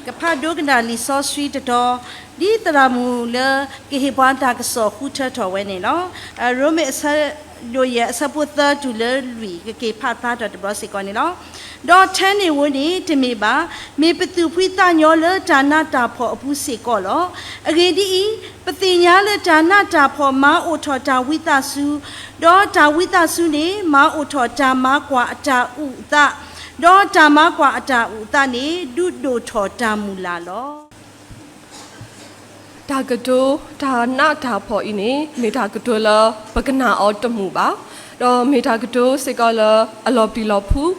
ကဖးဒိကနၣ်လံာ်စီဆှံတတီၤ, ဒ်သရၣ်မုၣ်လၢကဟ့ၣ်ပှၤတၢ်ကစီၣ်ဃုထၢထီၣ်ဝဲန့ၣ်လီၤ. ရိမ့ၤအဆၢဒိၣ်ယဲၢ် အဆၢဖိသၢတုၤလၢလွံၢ် ကက့ၤဖးဖျါထီၣ်တဘျီစ့ၢ်ကီးန့ၣ်လီၤ. ဒီးထဲန့ၣ်ဧိၤန့ၣ် တမ့ၢ်ဘၣ်, မ့ၢ်ပသူၣ်ဖှံသးညီလၢတၢ်နးတၢ်ဖှီၣ်အပူၤစ့ၢ်ကီးလီၤ. အဂ့ၢ်ဒ်အံၤ, ပသ့ၣ်ညါလၢတၢ်နးတၢ်ဖှီၣ်မၤအိၣ်ထီၣ်တၢ်ဝံသးစူၤ, ဒီးတၢ်ဝံသးစူၤန့ၣ် မၤအိၣ်ထီၣ်တၢ်မၤကွၢ်အတၢ်အုၣ်အသး, ဒီးတၢ်မၤကွၢ်အတၢ်အုၣ်အသးန့ၣ် ဒုးဒိၣ်ထီၣ်တၢ်မုၢ်လၢ်လီၤ. တၢ်ကတိၤတၢ်နးတၢ်ဖှီၣ်အံၤန့ၣ် မ့ၢ်တၢ်ကတိၤလၢပကနၣ်အီၤတမုာ်ဘၣ်, ဒီးမ့ၢ်တၢ်ကတိၤစ့ၢ်ကီးလၢအလီၤပျံၤလီၤဖုး,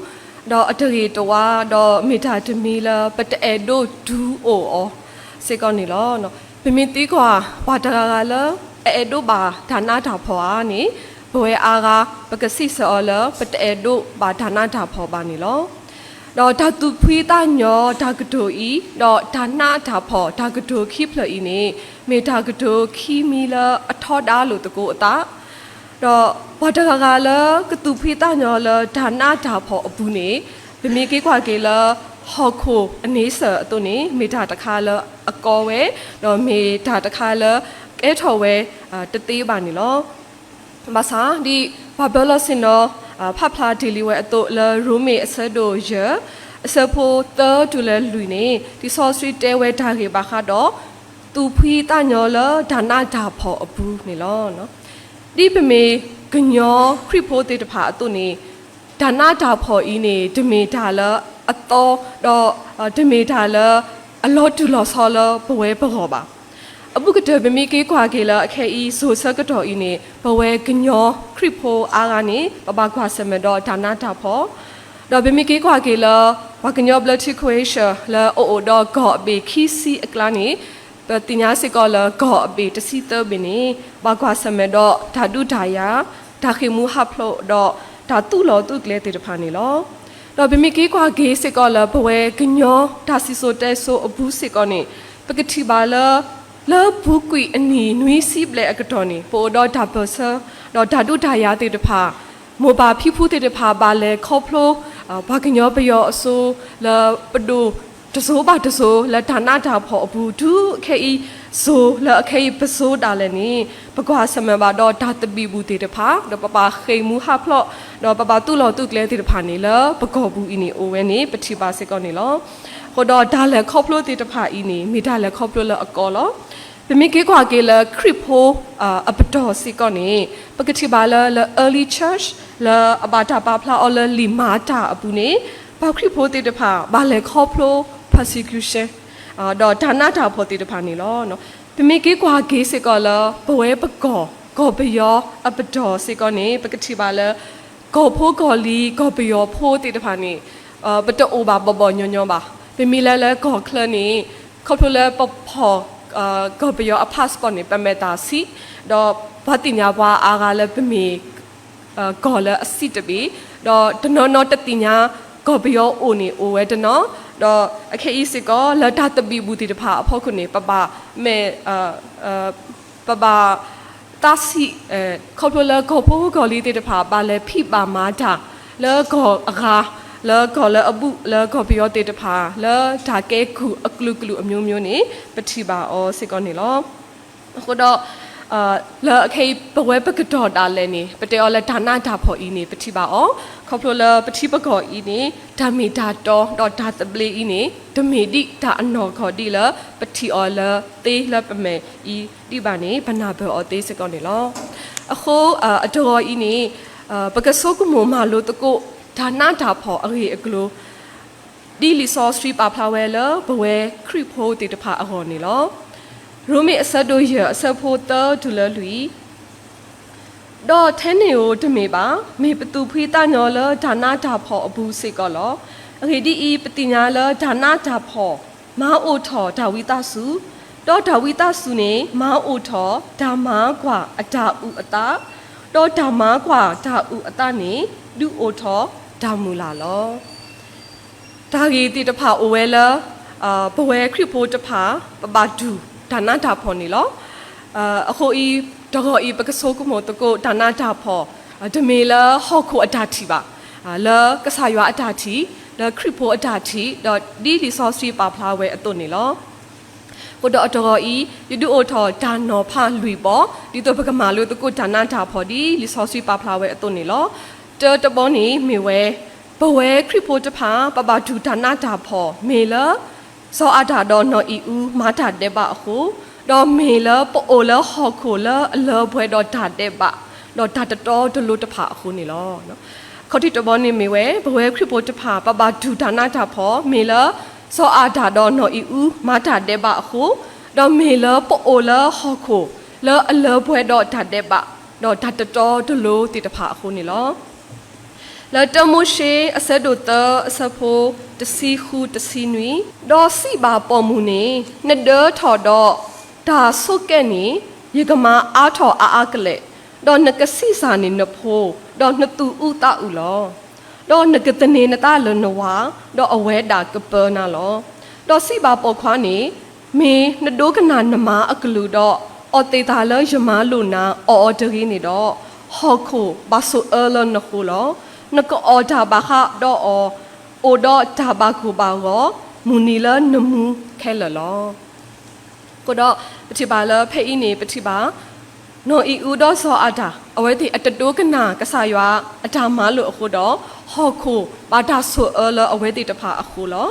ဒီးအတဂ့ၤတဝါ, ဒီးမ့ၢ်တၢ်တမံၤလၢပတအဲၣ်ဒိးဒုးအိၣ်အီၤစ့ၢ်ကီးန့ၣ်လီၤ. ပမ့ၢ်သံကွၢ် ပှၤတဂၤဂၤလၢ အအဲၣ်ဒိးဘၣ်တၢ်နးတၢ်ဖှီၣ်ဧါန့ၣ်, ပဝဲအါဂၤ ပကစံးဆၢအီၤလၢ ပတအဲၣ်ဒိးဘၣ်တၢ်နးတၢ်ဖှီၣ်ဘၣ်န့ၣ်လီၤ. ဒီးတၢ်သူၣ်ဖှံသးညီတၢ်ကတိၤအံၤ, ဒီးတၢ်နးတၢ်ဖှီၣ်တၢ်ကတိၤခံဖျၢၣ်အံၤန့ၣ် မ့ၢ်တၢ်ကတိၤခံမံၤလၢအထီဒါလိာ်သကိးအသး, ဒီးပှၤတဂၤဂၤလၢကသူၣ်ဖှံသးညီလၢတၢ်နးတၢ်ဖှီၣ်အပူၤန့ၣ်, ပမ့ၢ်က့ၤကွၢ်က့ၤလၢဟီၣ်ခိၣ်အန့ဆၢၣ်အသိးန့ၣ် မ့ၢ်တၢ်တခါလၢအကီဝဲ, ဒီးမ့ၢ်တၢ်တခါလၢကဲထီၣ်ဝဲတသ့ဘၣ်န့ၣ်လီၤ. ဘၣ်ဆၣ်ဒ်ပှၤပၢၤလီၢ်ဆ့ၣ်နီၤ ဖးဖျါတ့ၢ်လံဝဲအသိး လၢရိမ့ၤအဆၢဒိၣ်ယဲၢ် အဆၢဖိသၢတုၤလၢလွံၢ်န့ၣ် လံာ်စီဆှံတဲဝဲတၢ်ဂ့ၢ်ဘၣ်ဃးဒီး သူၣ်ဖှံသးညီလၢတၢ်နးတၢ်ဖှီၣ်အပူၤန့ၣ်လီၤ. ဒ်ပမ့ၢ်ကညီခရံာ်ဖိသ့ၣ်တဖၣ်အသိးန့ၣ်, တၢ်နးတၢ်ဖှီၣ်အံၤန့ၣ် တမ့ၢ်တၢ်လၢအသီ, ဒီးတမ့ၢ်တၢ်လၢအလီၤတူၢ်လီၤဆီလၢပဝဲပဂီၢ်ဘၣ်. အဘူးကတၢၢ်ပမ့ၢ်က့ၤကွၢ်က့ၤလၢအခဲအံၤ စိၤဆၢကတီၢ်အံၤန့ၣ် ပဝဲကညီခရံာ်ဖိအါဂၤန့ၣ် ပဘၣ်ကွၢ်ဆၢၣ်မဲာ်ဒီးတၢ်နးတၢ်ဖှီၣ်, ဒီးပမ့ၢ်က့ၤကွၢ်က့ၤလၢ ပှၤကညီဘျၢထံ Croatia လၢအအိၣ်ဒီးကီၢ်အဘ့ၣ်ခံဆံအကျါန့ၣ်, ပသ့ၣ်ညါစ့ၢ်ကီးလၢကီၢ်အဘ့ၣ်တဆံသၢဘ့ၣ်န့ၣ် ဘၣ်ကွၢ်ဆၢၣ်မဲာ်ဒီးတၢ်ဒုးတၢ်ယၤ, တၢ်ဃ့ၢ်မှံဟးဖျိး, ဒီးတၢ်သူၣ်လီၤသူၣ်ကျဲသ့ၣ်တဖၣ်န့ၣ်လီၤ. ဒီးပမ့ၢ်က့ၤကွၢ်က့ၤစ့ၢ်ကီးလၢပဝဲကညီတၢ်စံၣ်စိၤတဲစိၤအပူၤစ့ၢ်ကီးန့ၣ်, ပကထံၣ်ဘၣ်လၢ လၢပူၤကွံာ်အနံၣ်နွံဆံဘျဲၣ်အကတီၢ်န့ၣ် ပအိၣ်ဒီးတၢ်ပၢၢ်ဆၢ, ဒီးတၢ်ဒုးတၢ်ယၤသ့ၣ်တဖၣ်, မိၢ်ပၢ်ဖံဖုသ့ၣ်တဖၣ် ဘၣ်လဲၤခီဖျိ ပှၤကညီပယီၤအစိၤ လၢပဒိၣ်တစိၤဘၣ်တစိၤ လၢတၢ်နးတၢ်ဖှီၣ်အပူၤ တုၤခဲအံၤစိၤလၢအခဲအံၤပစိၤဒၣ်လဲာ်န့ၣ်, ပကွၢ်ဆၢၣ်မဲာ်ဘၣ်ဒီးတၢ်သဘံၣ်ဘုၣ်သ့ၣ်တဖၣ်, ဒီးပဘၣ်ဃ့ၢ်မှံဟးဖျိး, ဒီးပဘၣ်သူၣ်လီၤသူၣ်ကျဲသ့ၣ်တဖၣ်န့ၣ် လၢပကီၢ်ပူၤအံၤန့ၣ် အိၣ်ဝဲန့ၣ် ပထံၣ်ဘၣ်စ့ၢ်ကီးန့ၣ်လီၤ. အဃိဒီးတၢ်လဲၤခီဖျိသ့ၣ်တဖၣ်အံၤန့ၣ် မ့ၢ်တၢ်လဲၤခီဖျိလၢအကီလီၤ. ပမ့ၢ်က့ၤကွၢ်က့ၤလၢခရံာ်ဖိ အပတီၢ်စ့ၢ်ကီးန့ၣ်, ပကထံၣ်ဘၣ်လၢ လၢ early church လၢအဘၣ်တၢ်ပာ်ဖျါအီၤလၢလံာ်မၤတၢ်အပူၤန့ၣ်, ပှၤခရံာ်ဖိသ့ၣ်တဖၣ် ဘၣ်လဲၤခီဖျိ persecution ဒီးတၢ်နးတၢ်ဖှီၣ်သ့ၣ်တဖၣ်န့ၣ်လီၤ. ပမ့ၢ်က့ၤကွၢ်က့ၤစ့ၢ်ကီးလၢ ပဝဲပကီၢ် ကီၢ်ပယီၤအပတီၢ်စ့ၢ်ကီးန့ၣ် ပကထံၣ်ဘၣ်လၢ ကီၢ်ဖိကီၢ်လံၤ ကီၢ်ပယီၤဖိသ့ၣ်တဖၣ်န့ၣ် ပတအိၣ်ဘၣ်ဘီၣ်ဘီၣ်ညီညီဘၣ်. ပမ့ၢ်လဲၤလၢကီၢ်ချၢန့ၣ် ခီဖျိလၢပဖီၣ် ကီၢ်ပယီၤအ passport န့ၣ် ပမဲာ်သၣ်ဆံး, ဒီးပှၤသ့ၣ်ညါပှၤအါဂၤလၢပမ့ၢ် ကီၢ်လၢအဆံးတဘ့ၣ်, ဒီးတနီၤနီၤတသ့ၣ်ညါ ကီၢ်ပယီၤအိၣ်န့ၣ်အိၣ်ဝဲတနီၤ, ဒီးအခဲအံၤစ့ၢ်ကီး လၢတၢ်သဘံၣ်ဘုၣ်သ့ၣ်တဖၣ်အဖီခိၣ်န့ၣ် ပဘၣ်မဲာ် ပဘၣ်သးဆံး ခီဖျိလၢကီၢ်ဖိကီၢ်လံၤသ့ၣ်တဖၣ် ဘၣ်လဲၤဖံးဘၣ်မၤတၢ် လၢကီၢ်အဂၤ, လၢကီၢ်လၢအဘူး လၢကီၢ်ပယီၤသ့ၣ်တဖၣ် လၢတၢ်ကဲကုၢ်အကလုာ်ကလုာ်အမျိုးမျိုးန့ၣ် ပထံၣ်ဘၣ်အီၤစ့ၢ်ကီးန့ၣ်လီၤ. အဃိဒီး လၢအခဲအံၤ ပဝဲပကတီၢ်ဒၣ်လဲာ်န့ၣ် ပတဲအီၤလၢတၢ်နးတၢ်ဖှီၣ်အံၤန့ၣ် ပထံၣ်ဘၣ်အီၤ, ခီဖျိလၢပထံပကီၢ်အံၤန့ၣ် တၢ်မ့ၢ်တၢ်တီ ဒီးတၢ်သဘျ့အံၤန့ၣ် တမ့ၢ်ဒ်တၢ်အနီၢ်ကီၢ်ဒ်လၢ ပထံၣ်အီၤလၢသ့လၢပမဲာ်အံၤဒံးဘၣ်န့ၣ် ပနၢ်ပၢၢ်အီၤသ့စ့ၢ်ကီးန့ၣ်လီၤ. အဃိ အတဂီၤအံၤန့ၣ် ပကဆိကမိၣ်မၤလိသကိး တၢ်နးတၢ်ဖှီၣ်အဂ့ၢ်အကျိၤ ဒ်လံာ်စီဆှံပာ်ဖျါဝဲလၢ ပဝဲခရံာ်ဖိသ့ၣ်တဖၣ်အဂီၢ်န့ၣ်လီၤ. ရိမ့ၤအဆၢဒိၣ်ယဲၢ် အဆၢဖိသၢတုၤလၢလွံၢ်, ဒီးထဲန့ၣ်ဧိၤတမ့ၢ်ဘၣ်, မ့ၢ်ပသူၣ်ဖှံသးညီလၢတၢ်နးတၢ်ဖှီၣ်အပူၤစ့ၢ်ကီးလီၤ. အဂ့ၢ်ဒ်အံၤ, ပသ့ၣ်ညါလၢတၢ်နးတၢ်ဖှီၣ် မၤအိၣ်ထီၣ်တၢ်ဝံသးစူၤ, ဒီးတၢ်ဝံသးစူၤန့ၣ် မၤအိၣ်ထီၣ်တၢ်မၤကွၢ်အတၢ်အုၣ်အသး, ဒီးတၢ်မၤကွၢ်တၢ်အုၣ်အသးန့ၣ် ဒုးအိၣ်ထီၣ်တၢ်မုၢ်လၢ်လီၤ. တၢ်ဂ့ၢ်သ့ၣ်တဖၣ်အိၣ်ဝဲလၢ ပဝဲခရံာ်ဖိတဖၣ် ပဘၣ်တူၢ်တၢ်နးတၢ်ဖှီၣ်န့ၣ်လီၤ. အဃိအံၤ တဂီၤအံၤ ပကဆိကမိၣ်သကိးတၢ်နးတၢ်ဖှီၣ် တမ့ၢ်လၢဟီၣ်ခိၣ်အတၢ်ထံၣ်ဘၣ်, လၢကစၢ်ယွၤအတၢ်ထံၣ် လၢခရံာ်ဖိအတၢ်ထံၣ်, ဒီးဒ်လံာ်စီဆှံပာ်ဖျါဝဲအသိးန့ၣ်လီၤ. အဃိဒီးအတဂီၤအံၤ ယဒုးအိၣ်ထီၣ်တၢ်နီၤဖးလွံၢ်ဘီ, ဒ်သိးပကမၤလိသကိးတၢ်နးတၢ်ဖှီၣ်ဒ်လံာ်စီဆှံပာ်ဖျါဝဲအသိးန့ၣ်လီၤ. တၢတဘီန့ၣ်မ့ၢ်ဝဲ, ပဝဲခရံာ်ဖိတဖၣ် ပဘၣ်တူၢ်တၢ်နးတၢ်ဖှီၣ် မ့ၢ်လၢ စီၤအၤဒၣ်ဒီးနီၢ်အံၤအူမၤတၢ်ဒဲးဘးအဃိ, ဒီးမ့ၢ်လၢပအိၣ်လၢဟီၣ်ခိၣ်လၢအလၢပှဲၤဒီးတၢ်ဒဲးဘး, ဒီးတၢ်တတီတလိၤတဖၣ်အဃိန့ၣ်လီၤ. ခီၣ်ထံးတဘီန့ၣ်မ့ၢ်ဝဲ, ပဝဲခရံာ်ဖိတဖၣ် ပဘၣ်တူၢ်တၢ်နးတၢ်ဖှီၣ် မ့ၢ်လၢ စီၤအၤဒၣ်ဒီးနီၢ်အံၤအူမၤတၢ်ဒဲးဘးအဃိ, ဒီးမ့ၢ်လၢပအိၣ်လၢဟီၣ်ခိၣ်လၢအလၢပှဲၤဒီးတၢ်ဒဲးဘး, ဒီးတၢ်တတီတလိၤသ့ၣ်တဖၣ်အဃိန့ၣ်လီၤ. လၢတၢမိၤၡ့အဆၢဒိၣ်သၢအဆၢဖိတဆံဃုတဆံနွံ, ဒီးစံးဘၣ်ပိာ်မုၣ်န့ၣ်, နဒၢထီၣ်ဒီးတၢ်ဆိးကဲန့ၣ် ယကမၤအါထီၣ်အါအါကလဲာ်, ဒီးနကဆံးစၢ်န့ၢ်နဖိ, ဒီးနသူၣ်အူသးအုးလီၤ. ဒီးနကသန့ၤနသးလၢနဝၤ, ဒီးအဝဲဒၣ်ကပၢနၤလီၤ. ဒီးစံးဘၣ်ပိာ်ခွါန့ၣ်, မ့ၢ်နဒိကနၣ်နမါအကလုၢ်ဒီး, အီၣ်သ့ၣ်သၣ်လၢယမါလိၣ်နၤအီၣ်အီၤတဂ့ၤန့ၣ်ဒီး, ဟီၣ်ခိၣ်ဘၣ်ဆိၣ်အၢလၢနဃိလီၤ. နကအီၣ်တၢ်ဘၣ်ဃးဒီးအီၤ, အိၣ်ဒီးတၢ်ဘၣ်ကိၢ်ဘၣ်ဂီၤ, မုၢ်နံၤလၢနမူခဲလၢာ်လီၤ. အဃိဒီးပထံၣ်ဘၣ်လၢဖဲအံၤန့ၣ် ပထံၣ်ဘၣ် နီၢ်အံၤအူဒီးစီၤအၤဒၣ် အဝဲသ့ၣ်အတဒိကနၣ်ကစၢ်ယွၤအတၢ်မၤလိာ်အဃိဒီး, ဟီၣ်ခိၣ်ဘၣ်တၢ်ဆိၣ်အၢလၢအဝဲသ့ၣ်တဖၣ်အဃိလီၤ.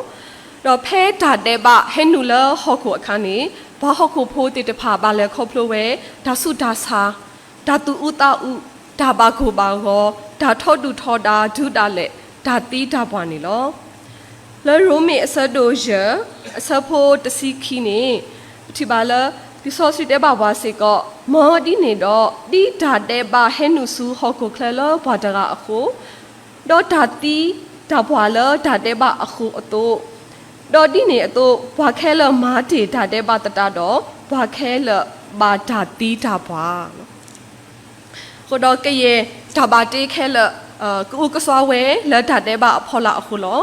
ဒီးဖဲတၢ်ဒဲးဘးဟဲနုာ်လၢဟီၣ်ခိၣ်အခါန့ၣ်, ပှၤဟီၣ်ခိၣ်ဖိသ့ၣ်တဖၣ်ဘၣ်လဲၤခီဖျိဝဲ တၢ်ဆူးတၢ်ဆါ, တၢ်သူၣ်အူသးအုး, တၢ်ဘၣ်ကိၢ်ဘၣ်ဂီၤ, တၢ်ထီဒုၣ်ထီဒါဒုးဒၣ်လဲာ်, တၢ်သံတၢ်ပှၢ်န့ၣ်လီၤ. လၢရိမ့ၤအဆၢဒိၣ်ယဲၢ် အဆၢဖိတဆံခံန့ၣ်, ပထံၣ်ဘၣ်လၢ လံာ်စီဆှံတဲဘၣ်ပှၤစ့ၢ်ကီး, မ်ဒ်န့ၣ်ဒီး, ဒ်တၢ်ဒဲးဘးဟဲနုာ်ဆူဟီၣ်ခိၣ်ချၢလၢပှၤတဂၤအဃိ, ဒီးတၢ်သံတၢ်ပှၢ်လၢတၢ်ဒဲးဘးအဃိအသိး, ဒီးဒ်န့ၣ်အသိး ပှၤခဲလၢာ်မၤတ့ၢ်တၢ်ဒဲးဘးသတးဒီး, ပှၤခဲလၢာ်ဘၣ်တၢ်သံတၢ်ပှၢ် အဃိဒီးကယဲၢ်တၢ်ဘၣ်တ့ခဲလၢာ် ကအုကစွါဝဲလၢတၢ်ဒဲးဘးအဖီလာ်အဃိလီ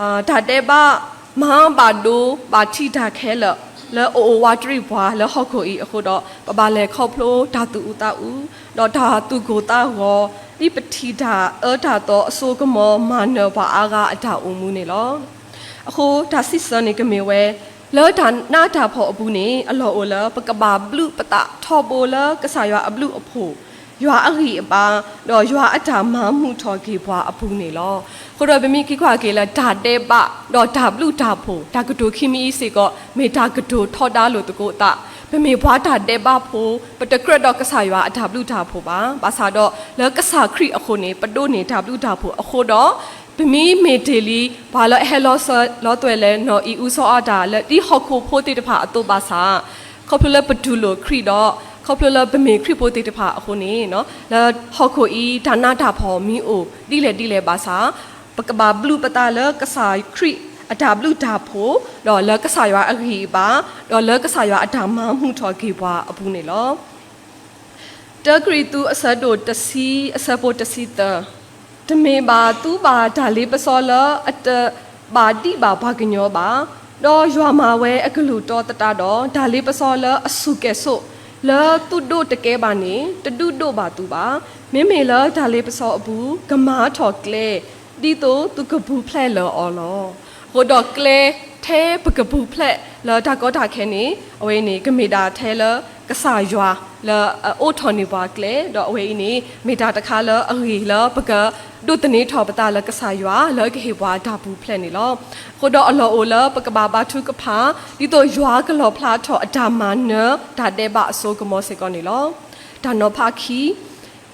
ၤ. တၢ်ဒဲးဘးမၤဘၣ်ဒိဘၣ်ထံးတၢ်ခဲလၢာ် လၢအအိၣ်ဝးတရံးပှၤလၢဟီၣ်ခိၣ်အံၤအဃိဒီး ပဘၣ်လဲၤခီဖျိတၢ်သူၣ်အူသးအုး ဒီးတၢ်သူၣ်ကိၢ်သးဂီၤ ဒ်ပထံၣ်တၢ်အၢတၢ်သီအစိကမီၤမၤနၢၤပှၤအါဂၤအတၢ်အိၣ်မူန့ၣ်လီၤ. အဃိတၢ်စံးဆၢန့ၣ်ကမ့ၢ်ဝဲ လၢတၢ်နးတၢ်ဖှီၣ်အပူၤန့ၣ် အလီၢ်အိၣ်လၢပကဘၣ်ဘျုးပသးထီဘိလၢကစၢ်ယွၤအဘျုးအဖှိၣ်, ယွၤအဂံၢ်အဘါ, ဒီးယွၤအတၢ်မၤမုာ်ထီၣ်က့ၤပှၤအပူၤန့ၣ်လီၤ. အဃိဒီးပမ့ၢ်က့ၤကွၢ်က့ၤလၢတၢ်ဒဲးဘး ဒီးတၢ်ဘျုးတၢ်ဖှိၣ် တၢ်ကတိၤခံမံၤအံၤစ့ၢ်ကီး မ့ၢ်တၢ်ကတိၤထီဒါလိာ်သကိးသး, ပမ့ၢ်ပှၤတၢ်ဒဲးဘးဖိ ပတကြၢးဒီးကစၢ်ယွၤအတၢ်ဘျုးတၢ်ဖှိၣ်ဘၣ်. ဘၣ်ဆၣ်ဒီးလၢကစၢ်ခရံာ်အဃိန့ၣ် ပဒိးန့ၢ်တၢ်ဘျုးတၢ်ဖှိၣ်အဃိဒီး ပမ့မ့ၢ်တ့ၢ်လံ ပှၤလၢအဟဲလီၤစၢၤလီၤသွဲၣ်လၢနီၢ်အံၤအူစီၤအၤဒၣ်လၢဒ်ဟီၣ်ခိၣ်ဖိသ့ၣ်တဖၣ်အသိးဘၣ်ဆၣ်, ခီဖျိလၢပတူၢ်လိာ်ခရံာ်ဒီး ခီဖျိလၢပမ့ၢ်ခရံာ်ဖိသ့ၣ်တဖၣ်အဃိန့ၣ်, လၢဟီၣ်ခိၣ်အံၤတၢ်နးတၢ်ဖှီၣ်မ့ၢ်အိၣ်ဒ်လဲၣ်ဒ်လဲၣ်ဘၣ်ဆၣ်, ပကဘၣ်ဘျုးပသးလၢကစၢ်ခရံာ်အတၢ်ဘျုးတၢ်ဖှိၣ်, ဒီးလၢကစၢ်ယွၤအဂံၢ်အဘါ, ဒီးလၢကစၢ်ယွၤအတၢ်မၤမုာ်ထီၣ်က့ၤပှၤအပူၤန့ၣ်လီၤ. တၢကရံၣ်သူးအဆၢဒိၣ်တဆံအဆၢဖိတဆံသၢ, တမ့ၢ်ဘၣ်သူဘၣ်တၢ်လ့ပစီလၢအတဘၣ်ဒံးဘၣ်ပှၤကညီဘၣ်, ဒီးယွၤမၤဝဲအကလုၢ်တီသတးဒီး တၢ်လ့ပစီလၢအဆူၣ်ကဲၣ်ဆိးလၢသုဒိးတကဲဘၣ်န့ၣ် တဒုးဒိးဘၣ်သုဘၣ်. မ့မ့ၢ်လၢတၢ်လ့ပစီအပူၤ ကမၤထီၣ်ကျဲ ဒ်သိးသုကပူၤဖျဲးလၢအီၤလီၤ. အဃိဒီးကျဲထဲပကပူၤဖျဲးလၢတၢ်ကီတၢ်ခဲန့ၣ် အဝဲအံၤန့ၣ် ကမ့ၢ်ဒၣ်ထဲလၢကစၢ်ယွၤလၢအအိးထီၣ်န့ၢ်ပှၤကျဲ, ဒီးအဝဲအံၤန့ၣ် မ့ၢ်တၢ်တခါလၢအဂ့ၤလၢပကဒိးသန့ၤထီၣ်ပသးလၢကစၢ်ယွၤ လၢအကဟ့ၣ်ပှၤတၢ်ပူၤဖျဲးန့ၣ်လီၤ. အဃိဒီးအလီၢ်အိၣ်လၢပကဘၣ်ဘါထုကဖၣ် ဒ်သိးယွၤကလီၣ်ဖျါထီၣ်အတၢ်မၤနၢၤတၢ်ဒဲးဘးအစိကမီၤစ့ၢ်ကီးန့ၣ်လီၤ. တၢ်နီၤဖးခံ,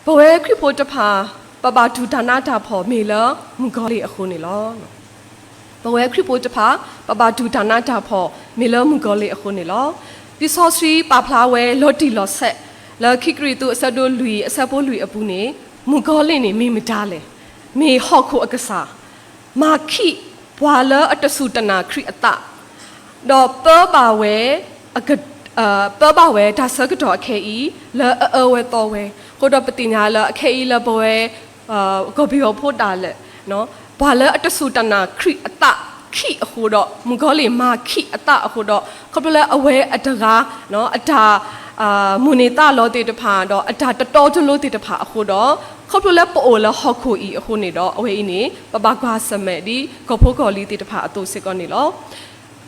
ပဝဲခရံာ်ဖိတဖၣ် ပဘၣ်တူၢ်တၢ်နးတၢ်ဖှီၣ်မ့ၢ်လၢမုၣ်ကီၤလံၢ်အဃိန့ၣ်လီၤ. ပဝဲခရံာ်ဖိတဖၣ် ပဘၣ်တူၢ်တၢ်နးတၢ်ဖှီၣ်မ့ၢ်လၢမုၣ်ကီၤလံၢ်အဃိန့ၣ်လီၤ. လံာ်စီဆှံပာ်ဖျါဝဲလီၤတံၢ်လီၤဆဲး လၢခံကရံၣ်သူးအဆၢဒိၣ်လွံၢ်အဆၢဖိလွံၢ်အပူၤန့ၣ်, မုၣ်ကီၤလံၢ်န့ၣ်မ့ၢ်မတၤလဲၣ်. မ့ၢ်ဟီၣ်ခိၣ်အကစၢ် မၤခံးပှၤလၢအတစူၢ်တနာ်ခရံာ်အသး, ဒီးပၢဘၣ်ဝဲ ပၢဘၣ်ဝဲတၢ်ဆၢကတီၢ်အခဲအံၤ လၢအအၢဝဲသီဝဲ, အဃိဒီးပသ့ၣ်ညါလၢအခဲအံၤလၢပဝဲ ကီၢ်ပယီၤဖိဒၣ်လဲာ် ပှၤလၢအတစူၢ်တနာ်ခရံာ်အသးခံးအဃိဒီး မုၣ်ကီၤလံၢ်မၤခံးအသးအဃိဒီး ခီဖျိလၢအဝဲအတဂၤ အတၢ် မိၣ်န့ၢ်သးလီသ့ၣ်တဖၣ် ဒီးအတၢ်တတီတလိၤသ့ၣ်တဖၣ်အဃိဒီး ခီဖျိလၢပအိၣ်လၢဟီၣ်ခိၣ်အံၤအဃိန့ၣ်ဒီး အဝဲအံၤန့ၣ် ပဘၣ်ကွၢ်ဆၢၣ်မဲာ်ဒ်ကီၢ်ဖိကီၢ်လံၤသ့ၣ်တဖၣ်အသိးစ့ၢ်ကီးန့ၣ်လီၤ.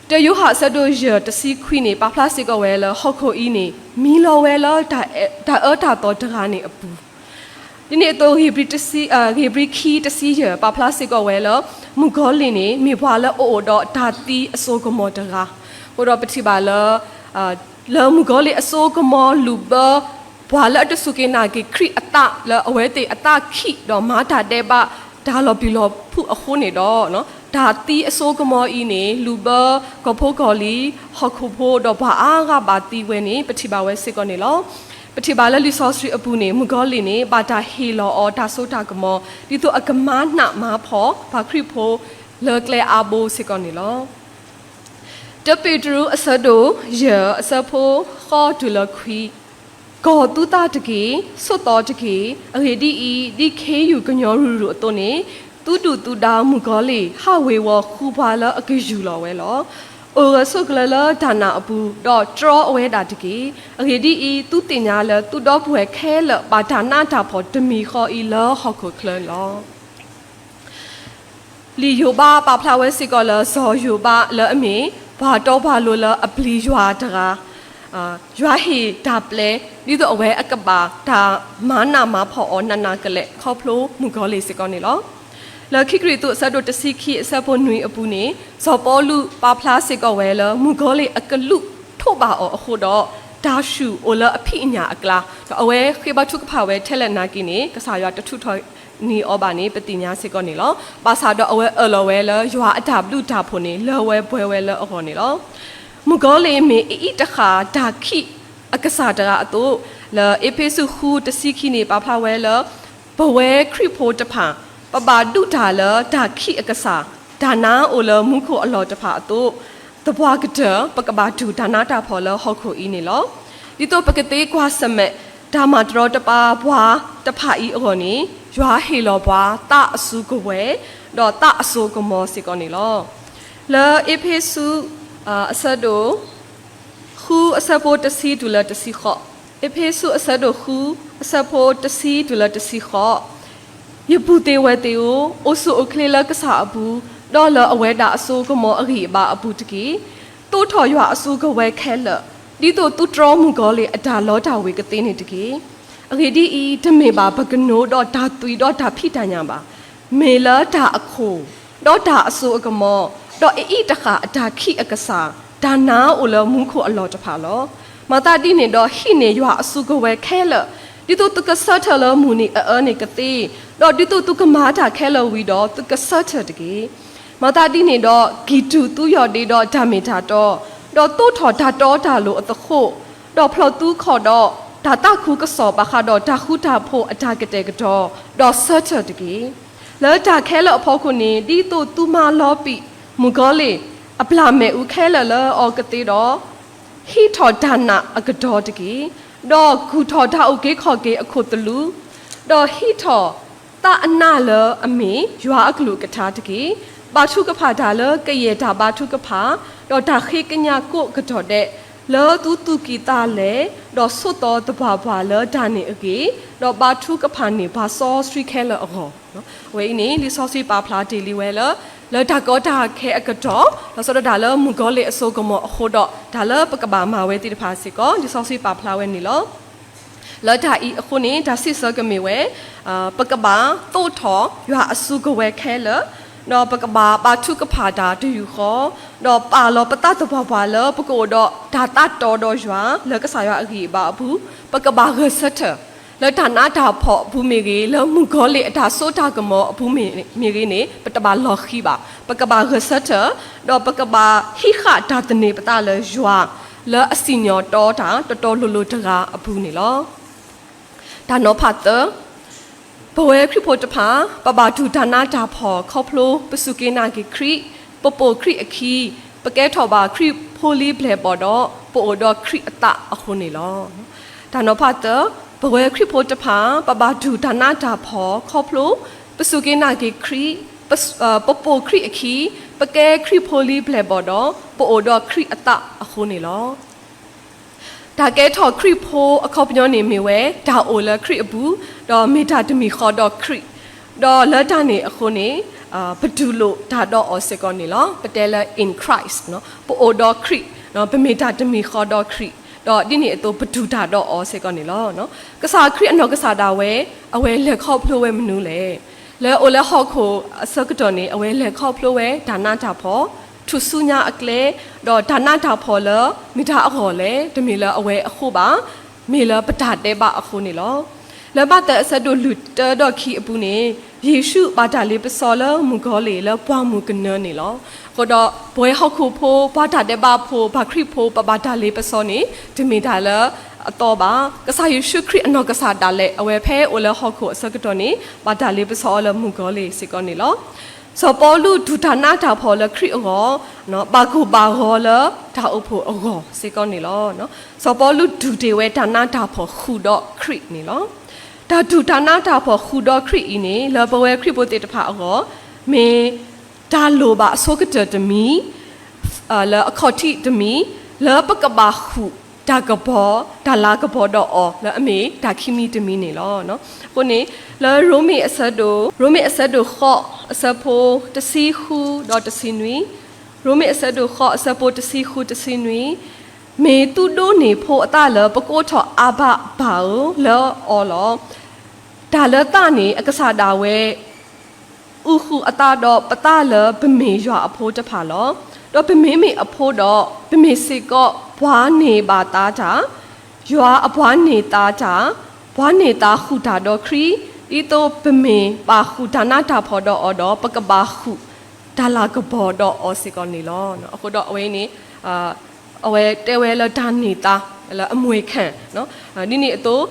တၢယိၤဟၣ်အဆၢဒိၣ်ယဲၢ်တဆံခွံန့ၣ် ပာ်ဖျါစ့ၢ်ကီးဝဲလၢဟီၣ်ခိၣ်အံၤန့ၣ် မံလီၤဝဲလၢတၢ်အၢတၢ်သီတဂၤန့ၣ်အပူၤ ဒ်န့ၣ်အသိး ဧ့ၤဘြံၤခံတဆံယဲၢ် ပာ်ဖျါစ့ၢ်ကီးဝဲလၢ မုၣ်ကီၤလံၢ်န့ၣ် မ့ၢ်ပှၤလၢအအိၣ်ဒီးတၢ်သံအစိကမီၤတဂၤ, အဃိဒီးပထံၣ်ဘၣ်လၢ လၢမုၣ်ကီၤလံၢ်အစိကမီၤလူၤဘၢ ပှၤလၢအတစူၢ်က့ၤနာ်က့ၤခရံာ်အသး လၢအဝဲသ့ၣ်အသးခံးဒီးမၤတၢ်ဒဲးဘး တၢ်လီၤပျံၤလီၤဖုးအဃိန့ၣ်ဒီး တၢ်သံအစိကမီၤအံၤန့ၣ် လူၤဘၢကီၢ်ဖိကီၢ်လံၤ ဟီၣ်ခိၣ်ဖိ ဒီးပှၤအါဂၤဘၣ်သံဝဲန့ၣ် ပထံၣ်ဘၣ်ဝဲစ့ၢ်ကီးန့ၣ်လီၤ. ပထံၣ်ဘၣ်လၢလံာ်စီဆှံအပူၤန့ၣ် မုၣ်ကီၤလံၢ်န့ၣ် ဘၣ်တၢ်ဟ့ၣ်လီၤအီၤတၢ်စိတၢ်ကမီၤ ဒ်သိးအကမၤနးမၤဖှီၣ် ပှၤခရံာ်ဖိ လၢကျဲအါဘိစ့ၢ်ကီးန့ၣ်လီၤ. တၢပ့းတရူးအဆၢဒိၣ်ယဲၢ်အဆၢဖိဃိးတုၤလၢခွံ, ကီၢ်သူသးတက့ၢ်, ဆိးသီတက့ၢ်. အဂ့ၢ်ဒ်အံၤ, ဒ်ခ့ယုၢ်ကညီရူၤရူၤအသိးန့ၣ်, သုဒုၣ်သုဒါမုၣ်ကီၤလံၢ် ဟးဝ့ၤဝီၤဃုပှၤလၢအကယူၢ်လီၤဝဲလီၤ. အိၣ်ဂၢၢ်ဆိးကျၢၤလၢတၢ်နာ်အပူၤ, ဒီးတြီအဝဲဒၣ်တက့ၢ်. အဂ့ၢ်ဒ်အံၤ, သုသ့ၣ်ညါလၢသုဒီပုၢ်ဝဲၢ်ခဲလၢာ် ဘၣ်တၢ်နးတၢ်ဖှီၣ်တမံၤဃီအံၤလၢဟီၣ်ခိၣ်ချၢလီၤ. လံာ်ယိၤဘးပာ်ဖျါဝဲစ့ၢ်ကီးလၢစီၤယိၤဘးလၢအမ့ၢ် ပှၤတီပှၤလိၤလၢအပျံၤယွၤတဂၤ, ယွၤဟ့ၣ်တၢ်ပျဲ ဒ်သိးအဝဲအကဘၣ်တၢ်မၤနးမၤဖှီၣ်အီၤနးနးကလဲာ် ခီဖျိမုၣ်ကီၤလံၢ်စ့ၢ်ကီးန့ၣ်လီၤ. လၢခံကရံၣ်သူးအဆၢဒိၣ်တဆံခံအဆၢဖိနွံအပူၤန့ၣ် စီၤပီလူးပာ်ဖျါစ့ၢ်ကီးဝဲလၢ မုၣ်ကီၤလံၢ်အကလူးထိးဘၣ်အီၤအဃိဒီး တၢ်ဆူၣ်အိၣ်လၢအဖံးအညၣ်အကျါ, ဒီးအဝဲဃ့ဘါထုကဖၣ်ဝဲထဲလဲၣ်နာ်က့န့ၣ် ကစၢ်ယွၤတထုးထီၣ်န့ၢ်အီၤဘၣ်န့ၣ် ပသ့ၣ်ညါစ့ၢ်ကီးန့ၣ်လီၤ. ဘၣ်ဆၣ်ဒီးအဝဲအၢၣ်လီၤဝဲလၢယွၤအတၢ်ဘျုးတၢ်ဖှိၣ်န့ၣ် လၢဝဲပှဲၤဝဲလၢအဂီၢ်န့ၣ်လီၤ. မုၣ်ကီၤလံၢ်မ့ၢ်အအံၤတဃၣ်တၢ်ခံးအကစၢ်တဂၤအသိး, လၢအ့းဖ့းစူးဃုတဆံခံန့ၣ် ပာ်ဖျါဝဲလၢ ပဝဲခရံာ်ဖိတဖၣ် ပဘၣ်ဒုးတၢ်လၢတၢ်ခံးအကစၢ်, တၢ်နါအိၣ်လၢမူခိၣ်အလီၢ်တဖၣ်အသိး, သပှၢ်ကတၢၢ် ပကဘၣ်တူၢ်တၢ်နါတၢ်ဖှီၣ်လၢဟီၣ်ခိၣ်အံၤန့ၣ်လီၤ. ဒ်သိးပကသ့ကွၢ်ဆၢၣ်မဲာ် တၢ်မၤတရီတပါပှၤတဖၣ်အံၤအဂီၢ်န့ၣ် ယွၤဟ့ၣ်လီၤပှၤသးအစုကဝဲၤ ဒီးသးအစိကမီၤစ့ၢ်ကီးန့ၣ်လီၤ. လၢအ့းဖ့းစူး အဆၢဒိၣ် ဃုအဆၢဖိတဆံတုၤလၢတဆံဃိး, အ့းဖ့းစူးအဆၢဒိၣ်ဃု အဆၢဖိတဆံတုၤလၢတဆံဃိး, ယပုၢ်သ့ၣ်ဝဲၢ်သ့ၣ်ဧၢ, အိၣ်ဆူၣ်အိၣ်ချ့လၢကစၢ်အပူၤ, ဒီးလၢအဝဲဒၣ်အစိကမီၤအဂံၢ်အဘါအပူၤတက့ၢ်. သိးထီၣ်ယွၤအစုကဝဲၤခဲလၢာ်, ဒ်သိးသုတြီမုၣ်ကီၤလံၢ်အတၢ်လီတၢ်ဝ့ၤကသ့န့ၣ်တက့ၢ်. အဂ့ၢ်ဒ်အံၤ, တမ့ၢ်ဘၣ်ပကနိဒီးတၢ်သွံၣ်ဒီးတၢ်ဖံးတၢ်ညၣ်ဘၣ်, မ့ၢ်လၢတၢ်အခိၣ်, ဒီးတၢ်အစိအကမီၤ, ဒီးအအံၤတဃၣ်အတၢ်ခံးအကစၢ်, တၢ်နါအိၣ်လၢမူခိၣ်အလီၢ်တဖၣ်လီၤ. မၤသးဒ်န့ၣ်ဒီးဟံးန့ၢ်ယွၤအစုကဝဲၤခဲလၢာ်, ဒ်သိးသုကဆၢထၢၣ်လၢမုၢ်နံၤအအၢန့ၣ်ကသ့, ဒီးဒ်သိးသုကမၤတၢ်ခဲလၢာ်ဝံၤဒီးသုကဆၢထၢၣ်တက့ၢ်. မၤသးဒ်န့ၣ်ဒီး ကံၢ်တူာ်သုယီၢ်ဒ့ဒီးတၢ်မ့ၢ်တၢ်တီ, ဒီးသိးထီၣ်တၢ်တီတၢ်လိၤအသဃိး, ဒီးဖျီၣ်သုခီၣ်ဒီး တၢ်သးခုကစီၣ်ဘၣ်ဃးဒီးတၢ်ဃူတၢ်ဖိးအတၢ်ကတဲာ်ကတီၤ, ဒီးဆၢထၢၣ်တက့ၢ်. လၢတၢ်ခဲလၢာ်အဖီခိၣ်န့ၣ် ဒ်သိးသုမၤလီၤပံာ်မုၣ်ကီၤလံၢ်အပျၢ်မ့ၣ်အူခဲလၢာ်လၢအီၤကသ့ဒီး, ဟံးထီၣ်တၢ်နာ်အကတီၤတက့ၢ်. ဒီးကူၣ်ထီၣ်တၢ်အုၣ်က့ၤခီၣ်က့ၤအခိၣ်သလုး, ဒီးဟံးထီၣ်သးအနးလၢအမ့ၢ်ယွၤအကလုၢ်အကထါတက့ၢ်. ဘါထုကဖၣ်တၢ်လၢကယဲၢ်တၢ်ဘါထုကဖၣ်, ဒီးတၢ်ဃ့ကညးကိးကတီၢ်ဒဲး, လၢသုသူၣ်ကံၢ်သးလဲ, ဒီးဆိးသီသပှၢ်ပှၢ်လၢတၢ်န့ၣ်အဂ့ၢ်, ဒီးဘါထုကဖၣ်န့ၢ်ပှၤစီဆှံခဲလၢာ်အဂီၢ်. အဝဲအံၤန့ၣ် လံာ်စီဆှံပာ်ဖျါတ့ၢ်လံဝဲလၢ လၢတၢ်ကီတၢ်ခဲအကတီၢ်, လီၤဆီဒၣ်တၢ်လၢမုၣ်ကီၤလံၢ်အစိကမီၤအဃိဒီး တၢ်လၢပကဘၣ်မၤဝဲသ့ၣ်တဖၣ်စ့ၢ်ကီး လံာ်စီဆှံပာ်ဖျါဝဲန့ၣ်လီၤ. လၢတၢ်အံၤအဃိန့ၣ် တၢ်စံးဆၢကမ့ၢ်ဝဲ, ပကဘၣ်သိးထီၣ်ယွၤအစုကဝဲၤခဲလၢာ်, ဒီးပကဘၣ်ဘါထုကဖၣ်တၢ်တယူာ်ဃီ, ဒီးပာ်လီၤပသးသပှၢ်ပှၢ်လၢပကအိၣ်ဒီးတၢ်သးတီဒီးယွၤလၢကစၢ်ယွၤအဂံၢ်အဘါအပူၤ, ပကဘၣ်ဂဲၤဆၢထၢၣ် လၢတၢ်နးတၢ်ဖှီၣ်အပူၤမ့ၢ်ဂ့ၤ, လၢမုၣ်ကီၤလံၢ်အတၢ်စိတၢ်ကမီၤအပူၤမ့ၢ်ဂ့ၤန့ၣ် ပတဘၣ်လီၤဃံၤဘၣ်. ပကဘၣ်ဂဲၤဆၢထၢၣ်, ဒီးပကဘၣ်ဟံးဃာ်တၢ်သန့ၤပသးလၢယွၤ, လၢအစံၣ်ညီၣ်တီတၢ်တတီလိၤလိၤတဂၤအပူၤန့ၣ်လီၤ. တၢ်နီၤဖးသၢ, ပဝဲခရံာ်ဖိတဖၣ် ပဘၣ်တူၢ်တၢ်နးတၢ်ဖှီၣ်ခီဖျိပစူၢ်က့ၤနာ်က့ၤခရံာ်, ပပိာ်ခရံာ်အခံ, ပကဲထီၣ်ဘၣ်ခရံာ်ဖိလံၤဘျဲၣ်ဘီၣ်ဒီး ပအိၣ်ဒီးခရံာ်အသးအဃိန့ၣ်လီၤ. တၢ်နီၤဖးသၢ, ပဝဲခရံာ်ဖိတဖၣ် ပဘၣ်တူၢ်တၢ်နးတၢ်ဖှီၣ်ခီဖျိ ပစူၢ်က့ၤနာ်က့ၤခရံာ်, ပပိာ်ခရံာ်အခံ, ပကဲခရံာ်ဖိလံၤဘျဲၣ်ဘီၣ်ဒီး ပအိၣ်ဒီးခရံာ်အသးအဃိန့ၣ်လီၤ. တၢ်ကဲထီၣ်ခရံာ်ဖိအခီပညီန့ၣ်မ့ၢ်ဝဲ တၢ်အိၣ်လၢခရံာ်အပူၤ, ဒီးမ့ၢ်တၢ်တမံၤဃီဒီးခရံာ်, ဒီးလၢတၢ်န့ၣ်အဃိန့ၣ် ပတူၢ်လိာ်တၢ်ဒီးအီၤစ့ၢ်ကီးန့ၣ်လီၤ. ပတဲလၢ in Christ, ပအိၣ်ဒီးခရံာ်, ပမ့ၢ်တၢ်တမံၤဃီဒီးခရံာ်, ဒီးဒ်န့ၣ်အသိးပတူၢ်တၢ်ဒီးအီၤစ့ၢ်ကီးန့ၣ်လီၤ. ကစၢ်ခရံာ်အနီၢ်ကစၢ်ဒၣ်ဝဲ အဝဲလဲၤခီဖျိဝဲမနုၤလဲၣ်. လၢအအိၣ်လၢဟီၣ်ခိၣ်အဆၢကတီၢ်န့ၣ် အဝဲလဲၤခီဖျိဝဲတၢ်နးတၢ်ဖှီၣ်, ထူၣ်စုညါအကျဲ, ဒီးတၢ်နးတၢ်ဖှီၣ်လၢမ့ၢ်တၢ်အဂီၢ်လဲၣ်, တမ့ၢ်လၢအဝဲအဃိဘၣ်, မ့ၢ်လၢပတၢ်ဒဲးဘးအဃိန့ၣ်လီၤ. လၢမးသဲအဆၢဒိၣ်လွံၢ်တၢဒီးခံအပူၤန့ၣ် ယ့ၣ်ၡူးဘၣ်တၢ်လ့ပစီလၢမုၣ်ကီၤလံၢ်လၢပှၢ်မုၢ်ကနၢန့ၣ်လီၤ. အဃိဒီးပဝဲဟီၣ်ခိၣ်ဖိ ပှၤတၢ်ဒဲးဘးဖိ ပှၤခရံာ်ဖိ ပဘၣ်တၢ်လ့ပစီန့ၣ် တမ့ၢ်တၢ်လၢအသီဘၣ်. ကစၢ်ယ့ၣ်ၡူးခရံာ်အနီၢ်ကစၢ်ဒၣ်လဲာ် အဝဲဖဲအအိၣ်လၢဟီၣ်ခိၣ်အဆၢကတီၢ်န့ၣ် ဘၣ်တၢ်လ့ပစီအီၤလၢမုၣ်ကီၤလံၢ်စ့ၢ်ကီးန့ၣ်လီၤ. စီၤပီလူးတူၢ်တၢ်နးတၢ်ဖှီၣ်လၢခရံာ်အဂီၢ်, ဘၣ်ကိၢ်ဘၣ်ဂီၤလၢတၢ်အိၣ်ဖှိၣ်အဂီၢ်စ့ၢ်ကီးန့ၣ်လီၤ. စီၤပီလူးတူၢ်တ့ၢ်ဝဲတၢ်နးတၢ်ဖှီၣ်ဃုာ်ဒီးခရံာ်န့ၣ်လီၤ. တၢ်တူၢ်တၢ်နးတၢ်ဖှီၣ်ဃုာ်ဒီးခရံာ်အံၤန့ၣ် လၢပဝဲခရံာ်ဖိသ့ၣ်တဖၣ်အဂီၢ် မ့ၢ်တၢ်လိၣ်ဘၣ်အဆိကတၢၢ်တမံၤ လၢအခီၣ်ထံးတမံၤ လၢပကဘၣ်ဃုာ်တၢ်ကပီၤ တၢ်လၤကပီၤဒီးအီၤ လၢအမ့ၢ်တၢ်ခံမံၤတမံၤန့ၣ်လီၤ. အဃိန့ၣ် လၢရိမ့ၤအဆၢဒိၣ်, ရိမ့ၤအဆၢဒိၣ်ဃိး အဆၢဖိတဆံဃုဒီးတဆံနွံ, ရိမ့ၤအဆၢဒိၣ်ဃိး အဆၢဖိတဆံဃုတဆံနွံ, မ့ၢ်သုဒိးန့ၢ်ဖိအသးလၢပကိးထီၣ်အၤဘၤပၢ်ဧၢ လၢအီၤလီၤ. တၢ်လၢသးန့ၣ် အကစၢ်ဒၣ်ဝဲ အုၣ်ဃုာ်အသးဒီးပသးလၢပမ့ၢ်ယွၤအဖိတဖၣ်လီၤ. ဒီးပမ့မ့ၢ်အဖိဒီး ပမ့ၢ်စ့ၢ်ကီးပှၤန့ၢ်ဘၣ်သါတၢ်, ယွၤအပှၤန့ၢ်သါတၢ်, ပှၤန့ၢ်သါဃုာ်တၢ်ဒီးခရံာ်, ဒ်သိးပမ့ၢ်ဘၣ်ဃုာ်တၢ်နးတၢ်ဖှီၣ်ဒီးအီၤဒီး ပကဘၣ်ဃုာ်တၢ်လၤကပီၤဒီးအီၤစ့ၢ်ကီးန့ၣ်လီၤ. အဃိဒီးအဝဲအံၤန့ၣ် အဝဲတဲဝဲလၢတၢ်န့ၢ်သါ လၢအမွဲၢ်ခၣ် ဒ်န့ၣ်အသိး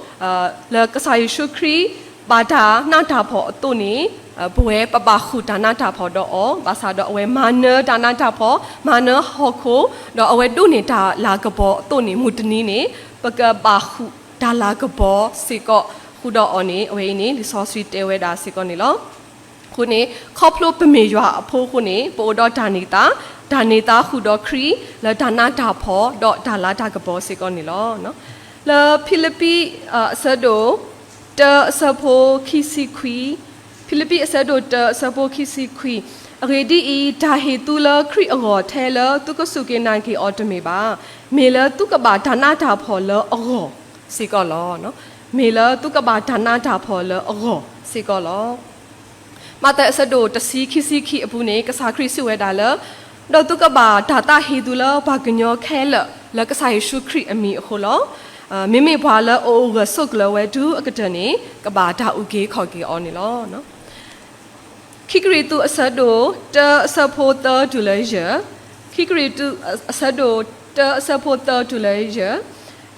လၢကစၢ်ယ့ၣ်ၡူးခရံာ် ဘၣ်တၢ်နးတၢ်ဖှီၣ်အသိးန့ၣ် ပဝဲပဘၣ်ဃုာ်တၢ်နးတၢ်ဖှီၣ်ဒီးအီၤ, ဘၣ်ဆၣ်ဒီးအဝဲမၤနၢၤတၢ်နးတၢ်ဖှီၣ်, မၤနၢၤဟီၣ်ခိၣ်, ဒီးအဝဲဒိးန့ၢ်တၢ်လၤကပီၤအသိးန့ၣ် မုၢ်တနံၤန့ၣ် ပကဘၣ်ဃုာ်တၢ်လၤကပီၤစ့ၢ်ကီးဃုာ်ဒီးအီၤန့ၣ် အဝဲအံၤန့ၣ် လံာ်စီဆှံတဲဝဲဒၣ်စ့ၢ်ကီးန့ၣ်လီၤ. အဃိန့ၣ် ခီဖျိပမ့ၢ်ယွၤအဖိအဃိန့ၣ် ပအိၣ်ဒီးတၢ်န့ၢ်သါ, တၢ်န့ၢ်သါဃုာ်ဒီးခရံာ် လၢတၢ်နးတၢ်ဖှီၣ်ဒီးတၢ်လၤတၢ်ကပီၤစ့ၢ်ကီးန့ၣ်လီၤ. လၢဖံလံးပံး အဆၢဒိၣ် တၢအဆၢဖိခံဆံခွံ, ဖံလံးပံးအဆၢဒိၣ်တၢအဆၢဖိခံဆံခွံ, အဂ့ၢ်ဒ်အံၤ, တၢ်ဟ့ၣ်သုလၢခရံာ်အဂီၢ်ထဲလၢသုကစူၢ်က့ၤနာ်က့ၤအီၤတမ့ၢ်ဘၣ်, မ့ၢ်လၢသုကဘၣ်တၢ်နးတၢ်ဖှီၣ်လၢအဂီၢ်စ့ၢ်ကီးလီၤ. မ့ၢ်လၢသုကဘၣ်တၢ်နးတၢ်ဖှီၣ်လၢအဂီၢ်စ့ၢ်ကီးလီၤ. မးသဲအဆၢဒိၣ်တဆံခံဆံခံအပူၤန့ၣ် ကစၢ်ခရံာ်စံးဝဲဒၣ်လၢ ဒီးသုကဘၣ်တၢ်သးဟ့ၣ်သုလၢပှၤကညီခဲလၢာ် လၢကစၢ်ယ့ၣ်ၡူးခရံာ်အမံၤအဃိလီၤ. မ့မ့ၢ်ပှၤလၢအအိၣ်ဂၢၢ်ဆိးကျၢၤဝဲတုၤအကတၢၢ်န့ၣ် ကဘၣ်တၢ်အုၣ်က့ၤခီၣ်က့ၤအီၤန့ၣ်လီၤ. ခံကရံၣ်သူးအဆၢဒိၣ်တၢအဆၢဖိသၢတုၤလၢယဲၢ်, ခံကရံၣ်သူးအဆၢဒိၣ်တၢအဆၢဖိသၢတုၤလၢယဲၢ်,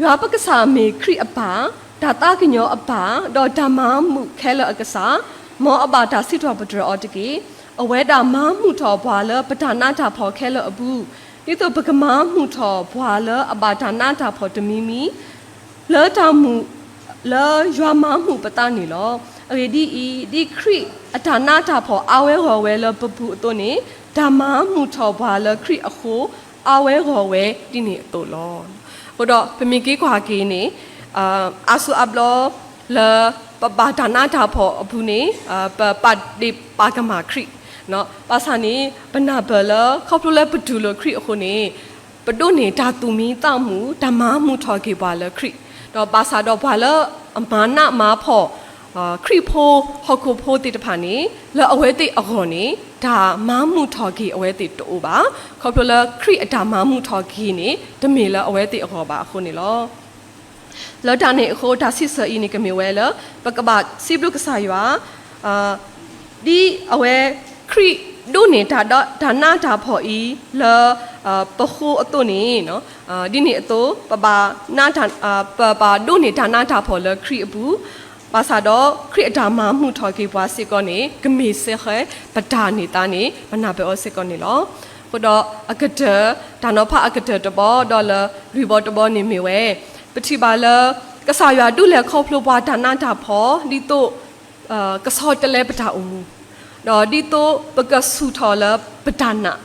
ယွၤပကစၢ်မ့ၢ်ခရံာ်အပၢ်, တၢ်သးကညီၤအပၢ်, ဒီးတၢ်မၤမုာ်ခဲလၢာ်အကစၢ်, မ်အဘၣ်တၢ်စံးထီၣ်ပတြၢၤအီၤတက့ၢ်. အဝဲဒၣ်မၤမုာ်ထီၣ်ပှၤလၢပတၢ်နးတၢ်ဖှီၣ်ခဲလၢာ်အပူၤ, ဒ်သိးပကမၤမုာ်ထီၣ်ပှၤလၢအဘၣ်တၢ်နးတၢ်ဖှီၣ်တမံၤမံၤ လၢတၢ်မုာ်လၢယွၤမၤမုာ်ပသးန့ၣ်လီၤ. အဂ့ၢ်ဒ်အံၤ, ဒ်ခရံာ်အတၢ်နးတၢ်ဖှီၣ်အါဝဲဂီၢ်ဝဲလၢပပူၤအသိးန့ၣ်, တၢ်မၤမုာ်ထီၣ်ပှၤလၢခရံာ်အဃိ အါဝဲဂီၢ်ဝဲဒ်န့ၣ်အသိးလီၤ. အဃိဒီးပမ့ၢ်က့ၤကွၢ်က့ၤန့ၣ် အါစုအါဘျီ လၢပဘၣ်တၢ်နးတၢ်ဖှီၣ်အပူၤန့ၣ် ပပာ်ဒ့ၣ်ပာ်ကမၣ်ခရံာ်, ဘၣ်ဆၣ်န့ၣ် ပနၢ်ပၢၢ်လၢ ခီဖျိလၢပတူၢ်လိာ်ခရံာ်အဃိန့ၣ် ပဒိးန့ၢ်တၢ်သူၣ်မံသးမုာ် တၢ်မၤမုာ်ထီၣ်က့ၤပှၤလၢခရံာ်, ဒီးဘၣ်ဆၣ်ဒီးပှၤလၢအမၤနးမၤဖှီၣ် ခရံာ်ဖိဟီၣ်ခိၣ်ဖိသ့ၣ်တဖၣ်န့ၣ် လၢအဝဲသ့ၣ်အဂီၢ်န့ၣ် တၢ်မၤမုာ်ထီၣ်က့ၤအဝဲသ့ၣ်တအိၣ်ဘၣ်. ခီဖျိလၢခရံာ်အတၢ်မၤမုာ်ထီၣ်က့ၤန့ၣ် တမ့ၢ်လၢအဝဲသ့ၣ်အဂီၢ်ဘၣ်အဃိန့ၣ်လီၤ. လၢတၢ်န့ၣ်အဃိ တၢ်စံးဆၢအံၤန့ၣ်ကမ့ၢ်ဝဲလၢ ပကဘၣ်စံးဘျုးကစၢ်ယွၤ ဒ်အဝဲ ခရံာ်ဒိးန့ၢ်တၢ်နးတၢ်ဖှီၣ်အံၤလၢ ပဃိအသိးန့ၣ် ဒ်န့ၣ်အသိး ပဘၣ် ပဘၣ်ဒိးန့ၢ်တၢ်နးတၢ်ဖှီၣ်လၢခရံာ်အပူၤ, ဘၣ်ဆၣ်ဒီးခရံာ်အတၢ်မၤမုာ်ထီၣ်က့ၤပှၤစ့ၢ်ကီးန့ၣ် ကမ့ၢ်စ့ၢ်ကီးပတၢ်န့ၢ်သါန့ၣ် ပနၢ်ပၢၢ်အီၤစ့ၢ်ကီးန့ၣ်လီၤ. အဃိဒီးအကတၢၢ် တၢ်နီၤဖးအကတၢၢ်တဘီ ဒီးလၢလွံၢ်ဘီတဘီန့ၣ်မ့ၢ်ဝဲ ပထံၣ်ဘၣ်လၢ ကစၢ်ယွၤဒုးလဲၤခီဖျိပှၤတၢ်နးတၢ်ဖှီၣ် ဒ်သိး ကဆီတလဲပတၢ်အိၣ်မူ, ဒီးဒ်သိးပကဆူၣ်ထီၣ်လၢပတၢ်နာ်,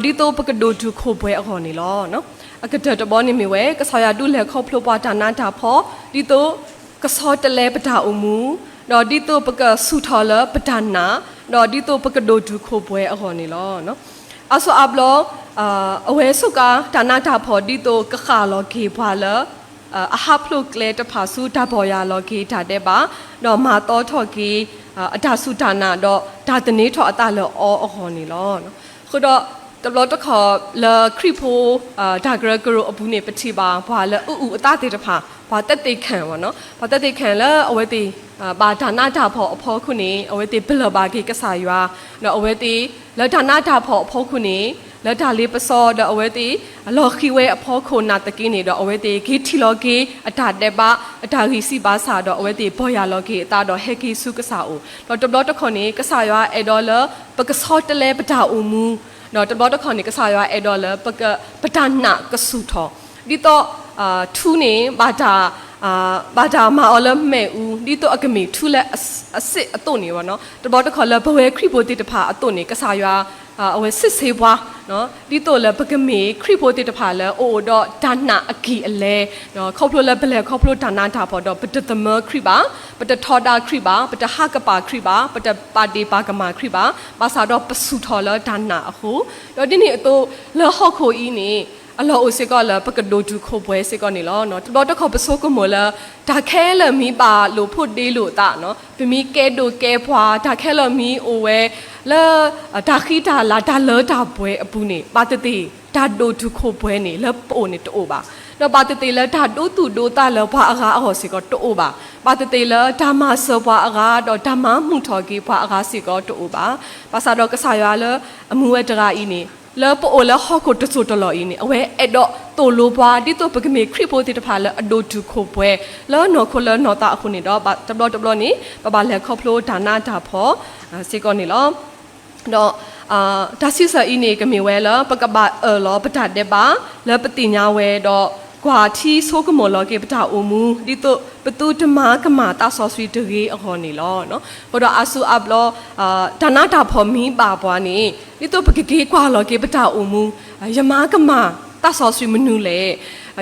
ဒီးဒ်သိးပကဒိၣ်တုာ်ခိၣ်ပှဲၤအဂီၢ်န့ၣ်လီၤ. အကတၢၢ်တဘီန့ၣ်မ့ၢ်ဝဲ ကစၢ်ယွၤဒုးလဲၤခီဖျိပှၤတၢ်နးတၢ်ဖှီၣ် ဒ်သိးကဆီတလဲပတၢ်အိၣ်မူ, ဒီးဒ်သိးပကဆူၣ်ထီၣ်လၢပတၢ်နာ်, ဒီးဒ်သိးပကဒိၣ်တုာ်ခိၣ်ပှဲၤအဂီၢ်န့ၣ်လီၤ. အါစုအါဘျီ အဝဲစ့ၢ်ကီးတၢ်နးတၢ်ဖှီၣ် ဒ်သိးကဃၣ်လီၤက့ၤပှၤလၢ အဟးဖျိးကျဲတဖၣ်ဆူတၢ်ပီၢ်ယၢ်လီၤက့ၤတၢ်ဒဲးဘး, ဒီးမၤသီထီၣ်က့ၤ အတၢ်စူၢ်တၢ်နာ် ဒီးတၢ်သန့ၤထီၣ်အသးလၢအီၤအဂီၢ်န့ၣ်လီၤ. အဃိဒီး တဘျီတခီၣ်လၢခရံာ်ဖိ တၢ်ကရၢကရိအပူၤန့ၣ် ပထံၣ်ဘၣ်ပှၤလၢအအုၣ်အသးသ့ၣ်တဖၣ် ပှၤသက်သေခံ ပှၤသက်သေခံလၢအဝဲသ့ၣ် ဘၣ်တၢ်နးတၢ်ဖှီၣ်အဖီခိၣ်န့ၣ် အဝဲသ့ၣ်ပလၢၢ်ဘၣ်က့ၤကစၢ်ယွၤ, ဒီးအဝဲသ့ၣ် လၢတၢ်နးတၢ်ဖှီၣ်အဖီခိၣ်န့ၣ် လၢတၢ်လ့ပစီ ဒီးအဝဲသ့ၣ် လီၤဃံၤဝဲအဖီခိၣ်နာ်သက့န့ၣ်ဒီး အဝဲသ့ၣ်က့ၤထံၣ်လီၤက့ၤအတၢ်ဒဲးဘး အတၢ်ဂံၢ်စၢ်ဘါစၢ် ဒီးအဝဲသ့ၣ်ပီၢ်ယၢ်လီၤက့ၤအသးဒီးဟဲက့ၤဆူကစၢ်အအိၣ်, ဒီးတဘျီတခီၣ်န့ၣ် ကစၢ်ယွၤအဲၣ်ဒိးလၢ ပကဆီတလဲပတၢ်အိၣ်မူ, ဒီးတဘျီတခီၣ်န့ၣ် ကစၢ်ယွၤအဲၣ်ဒိးလၢ ပတၢ်နာ်ကဆူၣ်ထီၣ်, ဒ်သိး ထူန့ၣ် ဘၣ်တၢ်မၤအီၤလၢမ့ၣ်အူ ဒ်သိးအကမ့ၢ်ထူလၢအစ့အသိးန့ၣ်, တဘျီတခီၣ်လၢပဝဲခရံာ်ဖိသ့ၣ်တဖၣ်အသိးန့ၣ် ကစၢ်ယွၤ အဝဲစံးဆၢပှၤ ဒ်သိးလၢပကမ့ၢ်ခရံာ်ဖိသ့ၣ်တဖၣ်လၢအအိၣ်ဒီးတၢ်နာ်အကံၢ်အလဲ, ခီဖျိလၢပလဲၤခီဖျိတၢ်နးတၢ်ဖှီၣ်ဒီး ပတသမၢခရံာ်ဘၣ်, ပတထီဒါခရံာ်ဘၣ်, ပတဟးကပၤခရံာ်ဘၣ်, ပတပာ်ဒ့ၣ်ပာ်ကမၣ်ခရံာ်ဘၣ်, ဘၣ်ဆၣ်ဒီးပဆူၣ်ထီၣ်လၢတၢ်နာ်အဃိ, ဒီးဒ်န့ၣ်အသိး လၢဟီၣ်ခိၣ်အံၤန့ၣ် အလီၢ်အိၣ်စ့ၢ်ကီးလၢပကဒိၣ်တုာ်ခိၣ်ပှဲၤစ့ၢ်ကီးန့ၣ်လီၤ. တဘျီတခီၣ်ပဆိကမိၣ်လၢ တၢ်ခဲလၢာ်မ့ၢ်ဘၣ်လိာ်ဖိးဒ့လိာ်အသး, ပမ့ၢ်ကဲဒိၣ်ကဲပှၢ် တၢ်ခဲလၢာ်မ့ၢ်အိၣ်ဝဲ လၢ တၢ်ဃံတၢ်လၤတၢ်လၢတၢ်ပှဲၤအပူၤန့ၣ် ဘၣ်သ့ၣ်သ့ၣ် တၢ်ဒိၣ်တုာ်ခိၣ်ပှဲၤန့ၣ် လၢပအိၣ်န့ၣ်တအိၣ်ဘၣ်, ဒီးဘၣ်သ့ၣ်သ့ၣ်လၢတၢ်ဒိသူၣ်ဒိသးလၢပှၤအဂၤအဂီၢ်စ့ၢ်ကီးတအိၣ်ဘၣ်, ဘၣ်သ့ၣ်သ့ၣ်လၢတၢ်မၤစၢၤပှၤအဂၤ ဒီးတၢ်မၤမုာ်ထီၣ်က့ၤပှၤအဂၤစ့ၢ်ကီးတအိၣ်ဘၣ်. ဘၣ်ဆၣ်ဒီးကစၢ်ယွၤလၢအမူဝဲတဂၤအံၤန့ၣ် လၢပအိၣ်လၢဟီၣ်ခိၣ်တစိၢ်တလီၢ်အံၤန့ၣ် အဝဲအဲၣ်ဒိးသိၣ်လိပှၤ ဒ်သိးပကမ့ၢ်ခရံာ်ဖိသ့ၣ်တဖၣ်လၢအဒိၣ်တုာ်ခိၣ်ပှဲၤ လၢနီၢ်ခိလၢနီၢ်သးအဃိန့ၣ်ဒီး တဘျီတဘျီန့ၣ် ပဘၣ်လဲၤခီဖျိတၢ်နးတၢ်ဖှီၣ် စ့ၢ်ကီးန့ၣ်လီၤ. ဒီး တၢ်စံးဆၢအံၤန့ၣ် ကမ့ၢ်ဝဲလၢ ပကဘၣ်အၢၣ်လီၤပတၢ်ဒဲးဘး လၢပသ့ၣ်ညါဝဲဒီး ကွၢ်ထံဆိကမိၣ်လီၤက့ၤပတၢ်အိၣ်မူ ဒ်သိးပသုတမၤကမၣ်သးစီဆှံတဂ့ၤအဂီၢ်န့ၣ်လီၤ. အဃိဒီးအါစုအါဘျီ တၢ်နးတၢ်ဖှီၣ်မ့ၢ်ဘၣ်ပှၤန့ၣ် ဒ်သိးပကက့ၤကွၢ်လီၤက့ၤပတၢ်အိၣ်မူ ယမၤကမၣ်သးစီဆှံမနုၤလဲၣ်,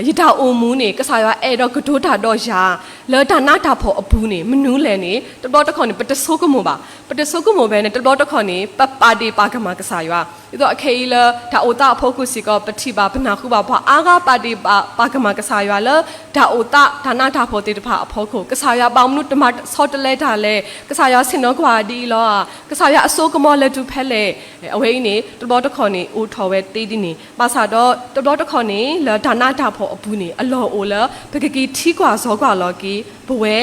ယတၢ်အိၣ်မူန့ၣ် ကစၢ်ယွၤအဲၣ်ဒိးကတိၤတၢ်ဒီးယၤ လၢတၢ်နးတၢ်ဖှီၣ်အပူၤန့ၣ် မနုၤလဲၣ်န့ၣ် တဘျီတခီၣ်န့ၣ် ပတဆိကမိၣ်ဘၣ်. ပတဆိကမိၣ်ဘၣ်န့ၣ် တဘျီတခီၣ်န့ၣ် ပပာ်ဒ့ၣ်ပာ်ကမၣ်ကစၢ်ယွၤ. ဒ်သိးအခဲအံၤလၢ တၢ်အိၣ်သးအဖီခိၣ်စ့ၢ်ကီး ပထံၣ်ဘၣ်ပနၢ်ဟူဘၣ် ပှၤအါဂၤပာ်ဒ့ၣ်ပာ်ကမၣ်ကစၢ်ယွၤ လၢတၢ်အိၣ်သးတၢ်နးတၢ်ဖှီၣ်သ့ၣ်တဖၣ်အဖီခိၣ်, ကစၢ်ယွၤဘၣ်မနုၤတမၤဆီတလဲတၢ်လဲၣ်, ကစၢ်ယွၤဆ့ၣ်နီၤကွၢ်ဒ်အံၤလီၤဧါ, ကစၢ်ယွၤအစိကမီၤလဲၤတုၤဖဲလဲၣ်. အဝဲအံၤန့ၣ် တဘျီတခီၣ်န့ၣ် အိၣ်ထီၣ်ဝဲသ့ဒ်န့ၣ် ဘၣ်ဆၣ်ဒီး တဘျီတခီၣ်န့ၣ် လၢတၢ်နးတၢ်ဖှီၣ်အပူၤန့ၣ် အလီၢ်အိၣ်လၢ ပကက့ၤထံကွၢ်စီၤကွၢ်လီၤက့ၤ ပဝဲ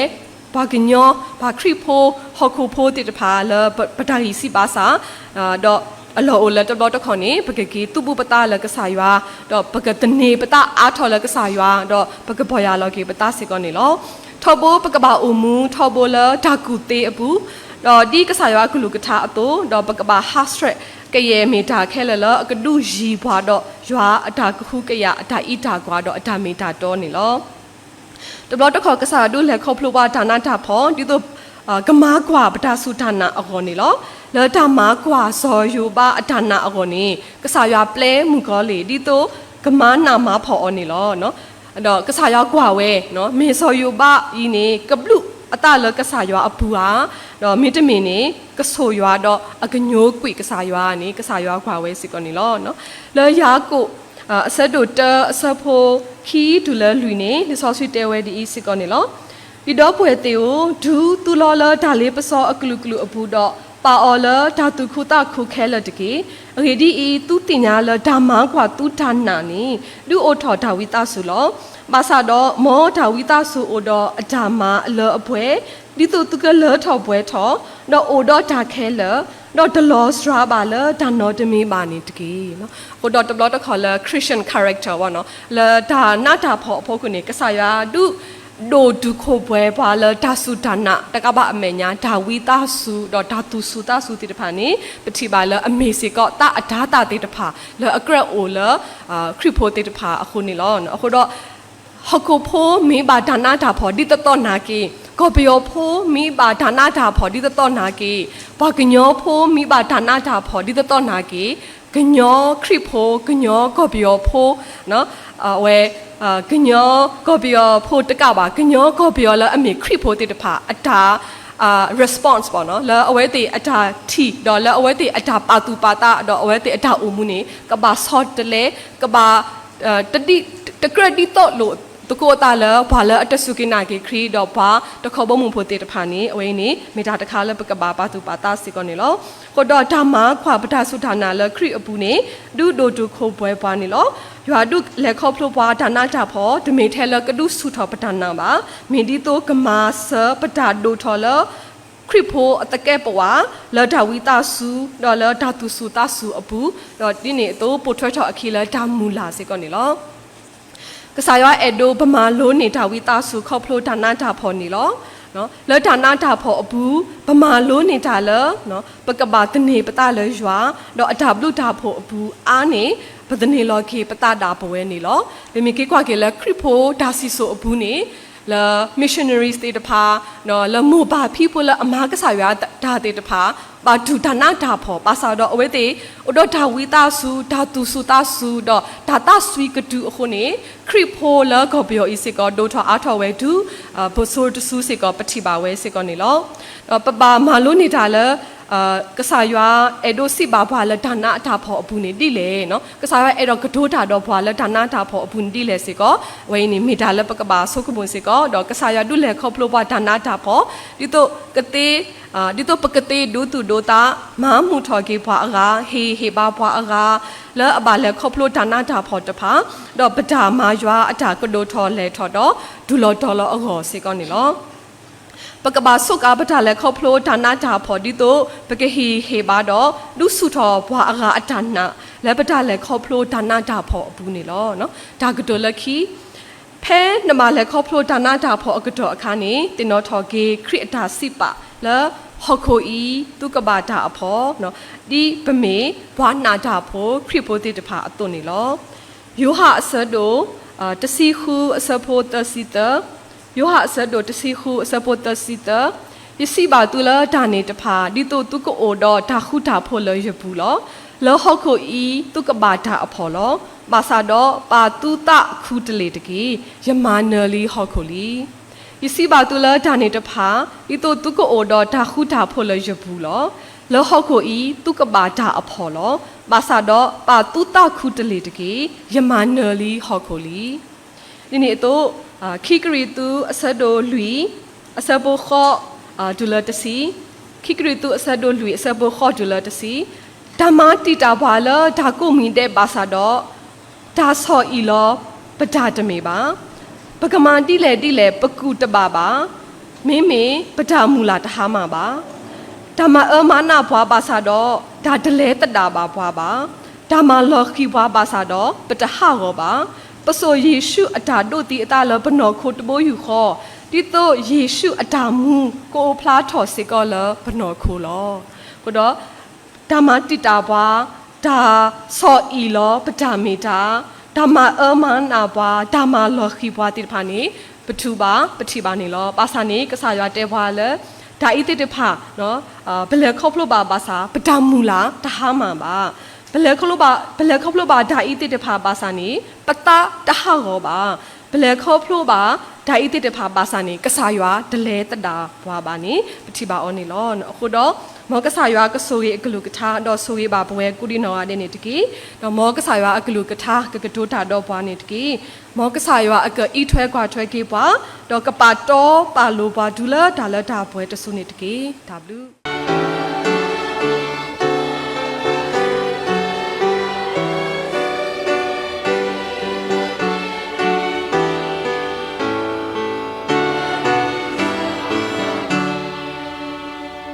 ပှၤကညီ ပှၤခရံာ်ဖိ ဟီၣ်ခိၣ်ဖိသ့ၣ်တဖၣ်လၢပတၢ်ဂံၢ်စၢ်ဘါစၢ်, ဒီးအလီၢ်အိၣ်လၢတဘျီတခီၣ်န့ၣ် ပကက့ၤသူၣ်ဘူၣ်ပသးလၢကစၢ်ယွၤ, ဒီးပကသန့ၤပသးအါထီၣ်လၢကစၢ်ယွၤ, ဒီးပကပီၢ်ယၢ်လီၤက့ၤပသးစ့ၢ်ကီးန့ၣ်လီၤ. ထီဘိပကဘၣ်အိၣ်မူထီဘိလၢတၢ်ကူၣ်သ့အပူၤ, ဒီးဒ်ကစၢ်ယွၤအကလုၢ်ကထါအသိး, ဒီးပကဘၣ်ဟးဆှဲး ကယဲၢ်မ့ၢ်တၢ်ခဲလၢာ်လၢအကဒုးယံၤပှၤဒီးယွၤအတၢ်ကဟုကယာ် အတၢ်အံးတၢ်ကွၢ်ဒီးအတၢ်မ့ၢ်တၢ်တီန့ၣ်လီၤ. တဘျီတခီၣ်ကစၢ်ယွၤဒုးလဲၤခီဖျိပှၤတၢ်နးတၢ်ဖှီၣ် ဒ်သိး ကမၤကွၢ်ပတၢ်စူၢ်တၢ်နာ်အဂီၢ်န့ၣ်လီၤ. လၢတၢ်မၤကွၢ်စီၤယိၤဘးအတၢ်နာ်အဂီၢ်န့ၣ် ကစၢ်ယွၤပျဲမုၣ်ကီၤလံၢ် ဒ်သိးကမၤနးမၤဖှီၣ်အီၤန့ၣ်လီၤ. ဒီးကစၢ်ယွၤကွၢ်ဝဲ မ့ၢ်စီၤယိၤဘးအံၤန့ၣ် ကဘျုးအသးလၢကစၢ်ယွၤအပူၤဧါ, ဒီးမ့တမ့ၢ်န့ၣ် ကဆိၣ်ယွၤဒီးအကညိကွံာ်ကစၢ်ယွၤန့ၣ် ကစၢ်ယွၤကွၢ်ဝဲစ့ၢ်ကီးန့ၣ်လီၤ. လၢယၤကိာ် အဆၢဒိၣ်တၢ အဆၢဖိခံတုၤလၢလွံၢ်န့ၣ် လံာ်စီဆှံတဲဝဲဒ်အံၤစ့ၢ်ကီးန့ၣ်လီၤ. ယဒီပုၢ်ဝဲၢ်သ့ၣ်ဧၢ, ဒုးသူလီၤလၢတၢ်လ့ပစီအကလုာ်ကလုာ်အပူၤဒီး ပာ်အီၤလၢတၢ်သူၣ်ခုသးခုခဲလၢာ်တက့ၢ်. အဂ့ၢ်ဒ်အံၤ, သုသ့ၣ်ညါလၢတၢ်မၤကွၢ်သုတၢ်နာ်န့ၣ် ဒုးအိၣ်ထီၣ်တၢ်ဝံသးစူၤလီၤ. ဘၣ်ဆၣ်ဒီးမ်တၢ်ဝံသးစူၤအိၣ်ဒီးအတၢ်မၤအလၢအပှဲၤ, ဒ်သိးသုကလၢထီၣ်ပှဲၤထီၣ်, ဒီးအိၣ်ဒီးတၢ်ခဲလၢာ်, ဒီးတလီၤစှၤဘၣ်လၢတၢ်နီတမံၤဘၣ်န့ၣ်တက့ၢ်. အဃိဒီးတဘျီတခီၣ်လၢ Christian character လၢတၢ်နးတၢ်ဖှီၣ်အဖီခိၣ်န့ၣ် ကစၢ်ယွၤဒုး ဒိၣ်တုာ်ခိၣ်ပှဲၤပှၤလၢတၢ်စူၢ်တၢ်နာ် တကးဘၣ်အမဲာ်ညါ တၢ်ဝံသးစူၤ ဒီးတၢ်သူၣ်စူၤသးစူၤသ့ၣ်တဖၣ်န့ၣ် ပထံၣ်ဘၣ်လၢအမ့ၢ်စ့ၢ်ကီးသးအတၤသၣ်သ့ၣ်တဖၣ် လၢအကြၢးအိၣ်လၢ ခရံာ်ဖိသ့ၣ်တဖၣ်အဃိန့ၣ်လီၤ. အဃိဒီး ဟီၣ်ခိၣ်ဖိမ့ၢ်ဘၣ်တၢ်နးတၢ်ဖှီၣ်ဒ်သိးသိးနာ်က့ ကီၢ်ပယီၤဖိမ့ၢ်ဘၣ်တၢ်နးတၢ်ဖှီၣ်ဒ်သိးသိးနာ်က့, ပှၤကညီဖိမ့ၢ်ဘၣ်တၢ်နးတၢ်ဖှီၣ်ဒ်သိးသိးနာ်က့, ကညီခရံာ်ဖိ, ကညီကီၢ်ပယီၤဖိ, အဝဲ ကညီကီၢ်ပယီၤဖိတကးဘၣ်, ကညီကီၢ်ပယီၤလၢအမ့ၢ်ခရံာ်ဖိသ့ၣ်တဖၣ် အတၢ် response ဘၣ်နီၤ, လၢအဝဲသ့ၣ်အတၢ်ထံၣ် ဒီးလၢအဝဲသ့ၣ်အတၢ်ပာ်သူၣ်ပာ်သး ဒီးအဝဲသ့ၣ်အတၢ်အိၣ်မူန့ၣ် ကဘၣ်ဆီတလဲ, ကဘၣ် တကြၢးဒ်သိးလိာ်သကိးအသးလၢ ပှၤလၢအတစူၢ်က့ၤနာ်က့ၤခရံာ် ဒီးပှၤတခီဘီမုၢ်ဖိသ့ၣ်တဖၣ်န့ၣ် အဝဲအံၤန့ၣ် မ့ၢ်တၢ်တခါလၢပကဘၣ်ပာ်သူၣ်ပာ်သးစ့ၢ်ကီးန့ၣ်လီၤ. အဃိဒီးတၢ်မၤကွၢ်ပတၢ်စူၢ်တၢ်နာ်လၢခရံာ်အပူၤန့ၣ် ဒုးဒိၣ်တုာ်ခိၣ်ပှဲၤပှၤန့ၣ်လီၤ. ယွၤဒုးလဲၤခီဖျိပှၤတၢ်နးတၢ်ဖှီၣ် တမ့ၢ်ထဲလၢကဒုးဆူၣ်ထီၣ်ပတၢ်နာ်ဘၣ်, မ့ၢ်ဒ်သိးကမၤစၢၤပတၢ်ဒိၣ်ထီၣ်လၢ ခရံာ်ဖိအသကဲးပဝး လၢတၢ်ဝံသးစူၤ ဒီးလၢတၢ်သူၣ်စူၤသးစူၤအပူၤ, ဒီးဒ်န့ၣ်အသိးပိာ်ထွဲထီၣ်အခံလၢတၢ်မုၢ်လၢ်စ့ၢ်ကီးန့ၣ်လီၤ. ကစၢ်ယွၤအဲၣ်ဒိးပမၤလိန့ၢ်တၢ်ဝံသးစူၤခီဖျိတၢ်နးတၢ်ဖှီၣ်န့ၣ်လီၤ. လၢတၢ်နးတၢ်ဖှီၣ်အပူၤ ပမၤလိန့ၢ်တၢ်လၢ ပကဘၣ်သန့ၤပသးလၢယွၤ, ဒီးအတၢ်ဘျုးတၢ်ဖှိၣ်အပူၤအါန့ၢ် ပသန့ၤလီၤက့ၤပသးဒၣ်ပဝဲန့ၣ်လီၤ. ပမ့ၢ်က့ၤကွၢ်က့ၤလၢခရံာ်ဖိတၢ်စံၣ်စိၤအပူၤန့ၣ် လၢ missionaries သ့ၣ်တဖၣ်, လၢမိၢ်ပၢ်ဖံဖိလၢအမၤကစၢ်ယွၤတၢ်သ့ၣ်တဖၣ် ဘၣ်တူၢ်တၢ်နးတၢ်ဖှီၣ် ဘၣ်ဆၣ်ဒီးအဝဲသ့ၣ် အိၣ်ဒီးတၢ်ဝံသးစူၤ တၢ်သူၣ်စူၤသးစူၤ ဒီးတၢ်သးစွံကတုၤအဃိန့ၣ် ခရံာ်ဖိလၢကီၢ်ပယီၤအံၤစ့ၢ်ကီး ဒိၣ်ထီၣ်အါထီၣ်ဝဲတုၤ ပစိၤတစုစ့ၢ်ကီး ပထံၣ်ဘၣ်ဝဲစ့ၢ်ကီးန့ၣ်လီၤ. ဒီးပဘၣ်မၤလိန့ၢ်တၢ်လၢ ကစၢ်ယွၤအဲၣ်ဒိးစံးဘၣ်ပှၤလၢတၢ်နးတၢ်ဖှီၣ်အပူၤန့ၣ်ဒ်လဲၣ်, ကစၢ်ယွၤအဲၣ်ဒိးကတိၤတၢ်ဒီးပှၤလၢတၢ်နးတၢ်ဖှီၣ်အပူၤန့ၣ်ဒ်လဲၣ်စ့ၢ်ကီး အဝဲအံၤန့ၣ်မ့ၢ်တၢ်လၢပကဘၣ်ဆိကမိၣ်စ့ၢ်ကီး ဒီးကစၢ်ယွၤဒုးလဲၤခီဖျိပှၤတၢ်နးတၢ်ဖှီၣ် ဒ်သိးကသ့ ဒ်သိးပကသ့ဒိသူၣ်ဒိသး မၤမုာ်ထီၣ်က့ၤပှၤအဂၤ ဟ့ၣ်ဟ့ၣ်ဘါပှၤအဂၤ လၢအဘၣ်လဲၤခီဖျိတၢ်နးတၢ်ဖှီၣ်တဖၣ် ဒီးပတၢ်မၤယွၤအတၢ်ကဒိၣ်ထီၣ်လဲၢ်ထီၣ်ဒီး တူၢ်လီၤတီၤလီၤအဂီၢ်စ့ၢ်ကီးန့ၣ်လီၤ. ပကဘၣ်ဆိးကါပတၢ်လဲၤခီဖျိတၢ်နးတၢ်ဖှီၣ် ဒ်သိးပကဟ့ၣ်ဟ့ၣ်ဘါဒီး ဒုးဆူၣ်ထီၣ်ပှၤအဂၤအတၢ်နာ် လၢပတၢ်လဲၤခီဖျိတၢ်နးတၢ်ဖှီၣ်အပူၤန့ၣ်လီၤ. တၢ်ကတိၤလၢခံ ဖဲနဘၣ်လဲၤခီဖျိတၢ်နးတၢ်ဖှီၣ်အကတီၢ်အခါန့ၣ် သ့ၣ်နီၣ်ထီၣ်က့ၤခရံာ်အတၢ်စံးပာ်လၢ ဟီၣ်ခိၣ်အံၤသုကဘၣ်တၢ်အဖှီၣ် ဒ်ပမ့ၢ်ပှၤနးတၢ်ဖိ ခရံာ်ဖိသ့ၣ်တဖၣ်အသိးန့ၣ်လီၤ. ယိၤဟၣ်အဆၢဒိၣ် တဆံဃုအဆၢဖိသၢဆံသၢ, ယိၤဟၣ်အဆၢဒိၣ်တဆံဃုအဆၢဖိသၢဆံသၢ, ယစံးဘၣ်သုလၢတၢ်န့ၣ်တဖၣ် ဒ်သိးသုကအိၣ်ဒီးတၢ်ဃူတၢ်ဖိးလၢယပူၤလီၤ. လၢဟီၣ်ခိၣ်အံၤသုကဘၣ်တၢ်အဖှီၣ်လီၤ. ဘၣ်ဆၣ်ဒီးပာ်သုသးခူတလ့ၢ်တက့ၢ်. ယမၤနၢၤလံဟီၣ်ခိၣ်လံ. ယစံးဘၣ်သုလၢတၢ်န့ၣ်တဖၣ် ဒ်သိးသုကအိၣ်ဒီးတၢ်ဃူတၢ်ဖိးလၢယပူၤလီၤ. လၢဟီၣ်ခိၣ်အံၤသုကဘၣ်တၢ်အဖှီၣ်လီၤ. ဘၣ်ဆၣ်ဒီးပာ်သုသးခူတလ့ၢ်တက့ၢ်. ယမၤနၢၤလံဟီၣ်ခိၣ်လံ. ဒ်န့ၣ်အသိး ခံကရံၣ်သူးအဆၢဒိၣ်လွံၢ် အဆၢဖိဃိး တုၤလၢတဆံ, ခံကရံၣ်သူးအဆၢဒိၣ်လွံၢ်အဆၢဖိဃိးတုၤလၢတဆံ, တၢ်မၤတံာ်တာ်ပှၤလၢတၢ်ကိးမံၤဒဲးဘၣ်ဆၣ်ဒီး တၢ်ဆီၣ်အံၣ်လီၤပတၢ်တမ့ၢ်ဘၣ်. ပကမၤဒ်လဲၣ်ဒ်လဲၣ်ပကူၣ်တဘၣ်ဘၣ်. မ့မ့ၢ်ပတၢ်မုၢ်လၢ်တဟါမၢ်ဘၣ်. တၢ်မၤအၢမၤနးပှၤဘၣ်ဆၣ်ဒီး တၢ်တလဲၤသဒၣ်ဘၣ်ပှၤဘၣ်. တၢ်မၤလီၤဃံၤပှၤဘၣ်ဆၣ်ဒီး ပတဟးဂီၤဘၣ်. ပစိာ်ယ့ၣ်ၡူးအတၢ်ဒိးသံအသးလၢပနီၢ်ခိတဘိယူၢ်ဃီ, ဒ်သိးယ့ၣ်ၡူးအတၢ်မူကအိၣ်ဖျါထီၣ်စ့ၢ်ကီးလၢပနီၢ်ခိလီၤ. အဃိဒီး တၢ်မၤတံာ်တာ်ပှၤ, တၢ်ဆီၣ်အံၣ်လီၤပတၢ်မ့ၢ်တၢ်, တၢ်မၤအၢမၤနးပှၤ, တၢ်မၤလီၤဃံၤပှၤသ့ၣ်တဖၣ်န့ၣ် ပထူးဘၣ် ပထံၣ်ဘၣ်န့ၣ်လီၤ. ဘၣ်ဆၣ်န့ၣ် ကစၢ်ယွၤတဲပှၤလၢ တၢ်အံၤသ့ၣ်တဖၣ် ပလဲၤခီဖျိဘၣ်ဘၣ်ဆၣ် ပတၢ်မုၢ်လၢ်တဟါမၢ်ဘၣ်. ပလဲၤခီဖျိဘၣ်တၢ်အံၤသ့ၣ်တဖၣ်ဘၣ်ဆၣ်န့ၣ် ပသးတဟးဂီၤဘၣ်. ပလဲၤခီဖျိဘၣ်တၢ်အံၤသ့ၣ်တဖၣ်ဘၣ်ဆၣ်န့ၣ် ကစၢ်ယွၤတလဲၤသဒၣ်ပှၤဘၣ်န့ၣ် ပထံၣ်ဘၣ်အီၤန့ၣ်လီၤ. အဃိဒီး မ်ကစၢ်ယွၤကဆိၣ်ဂ့ၤအကလုၢ်ကထါ ဒီးဆိၣ်ဂ့ၤဘၣ်ပဝဲကိးဒံနီၢ်ဂၤဒဲးန့ၣ်တက့ၢ်. ဒီးမ်ကစၢ်ယွၤအကလုၢ်ကထါကကတိၤတၢ်ဒီးပှၤန့ၣ်တက့ၢ်. မ်ကစၢ်ယွၤအကအံးထွဲကွၢ်ထွဲက့ၤပှၤ, ဒီးကပာ်တီပာ်လိၤပှၤတုၤလၢတၢ်လၢတၢ်ပှဲၤတစုန့ၣ်တက့ၢ်. တၢ်ဘျုး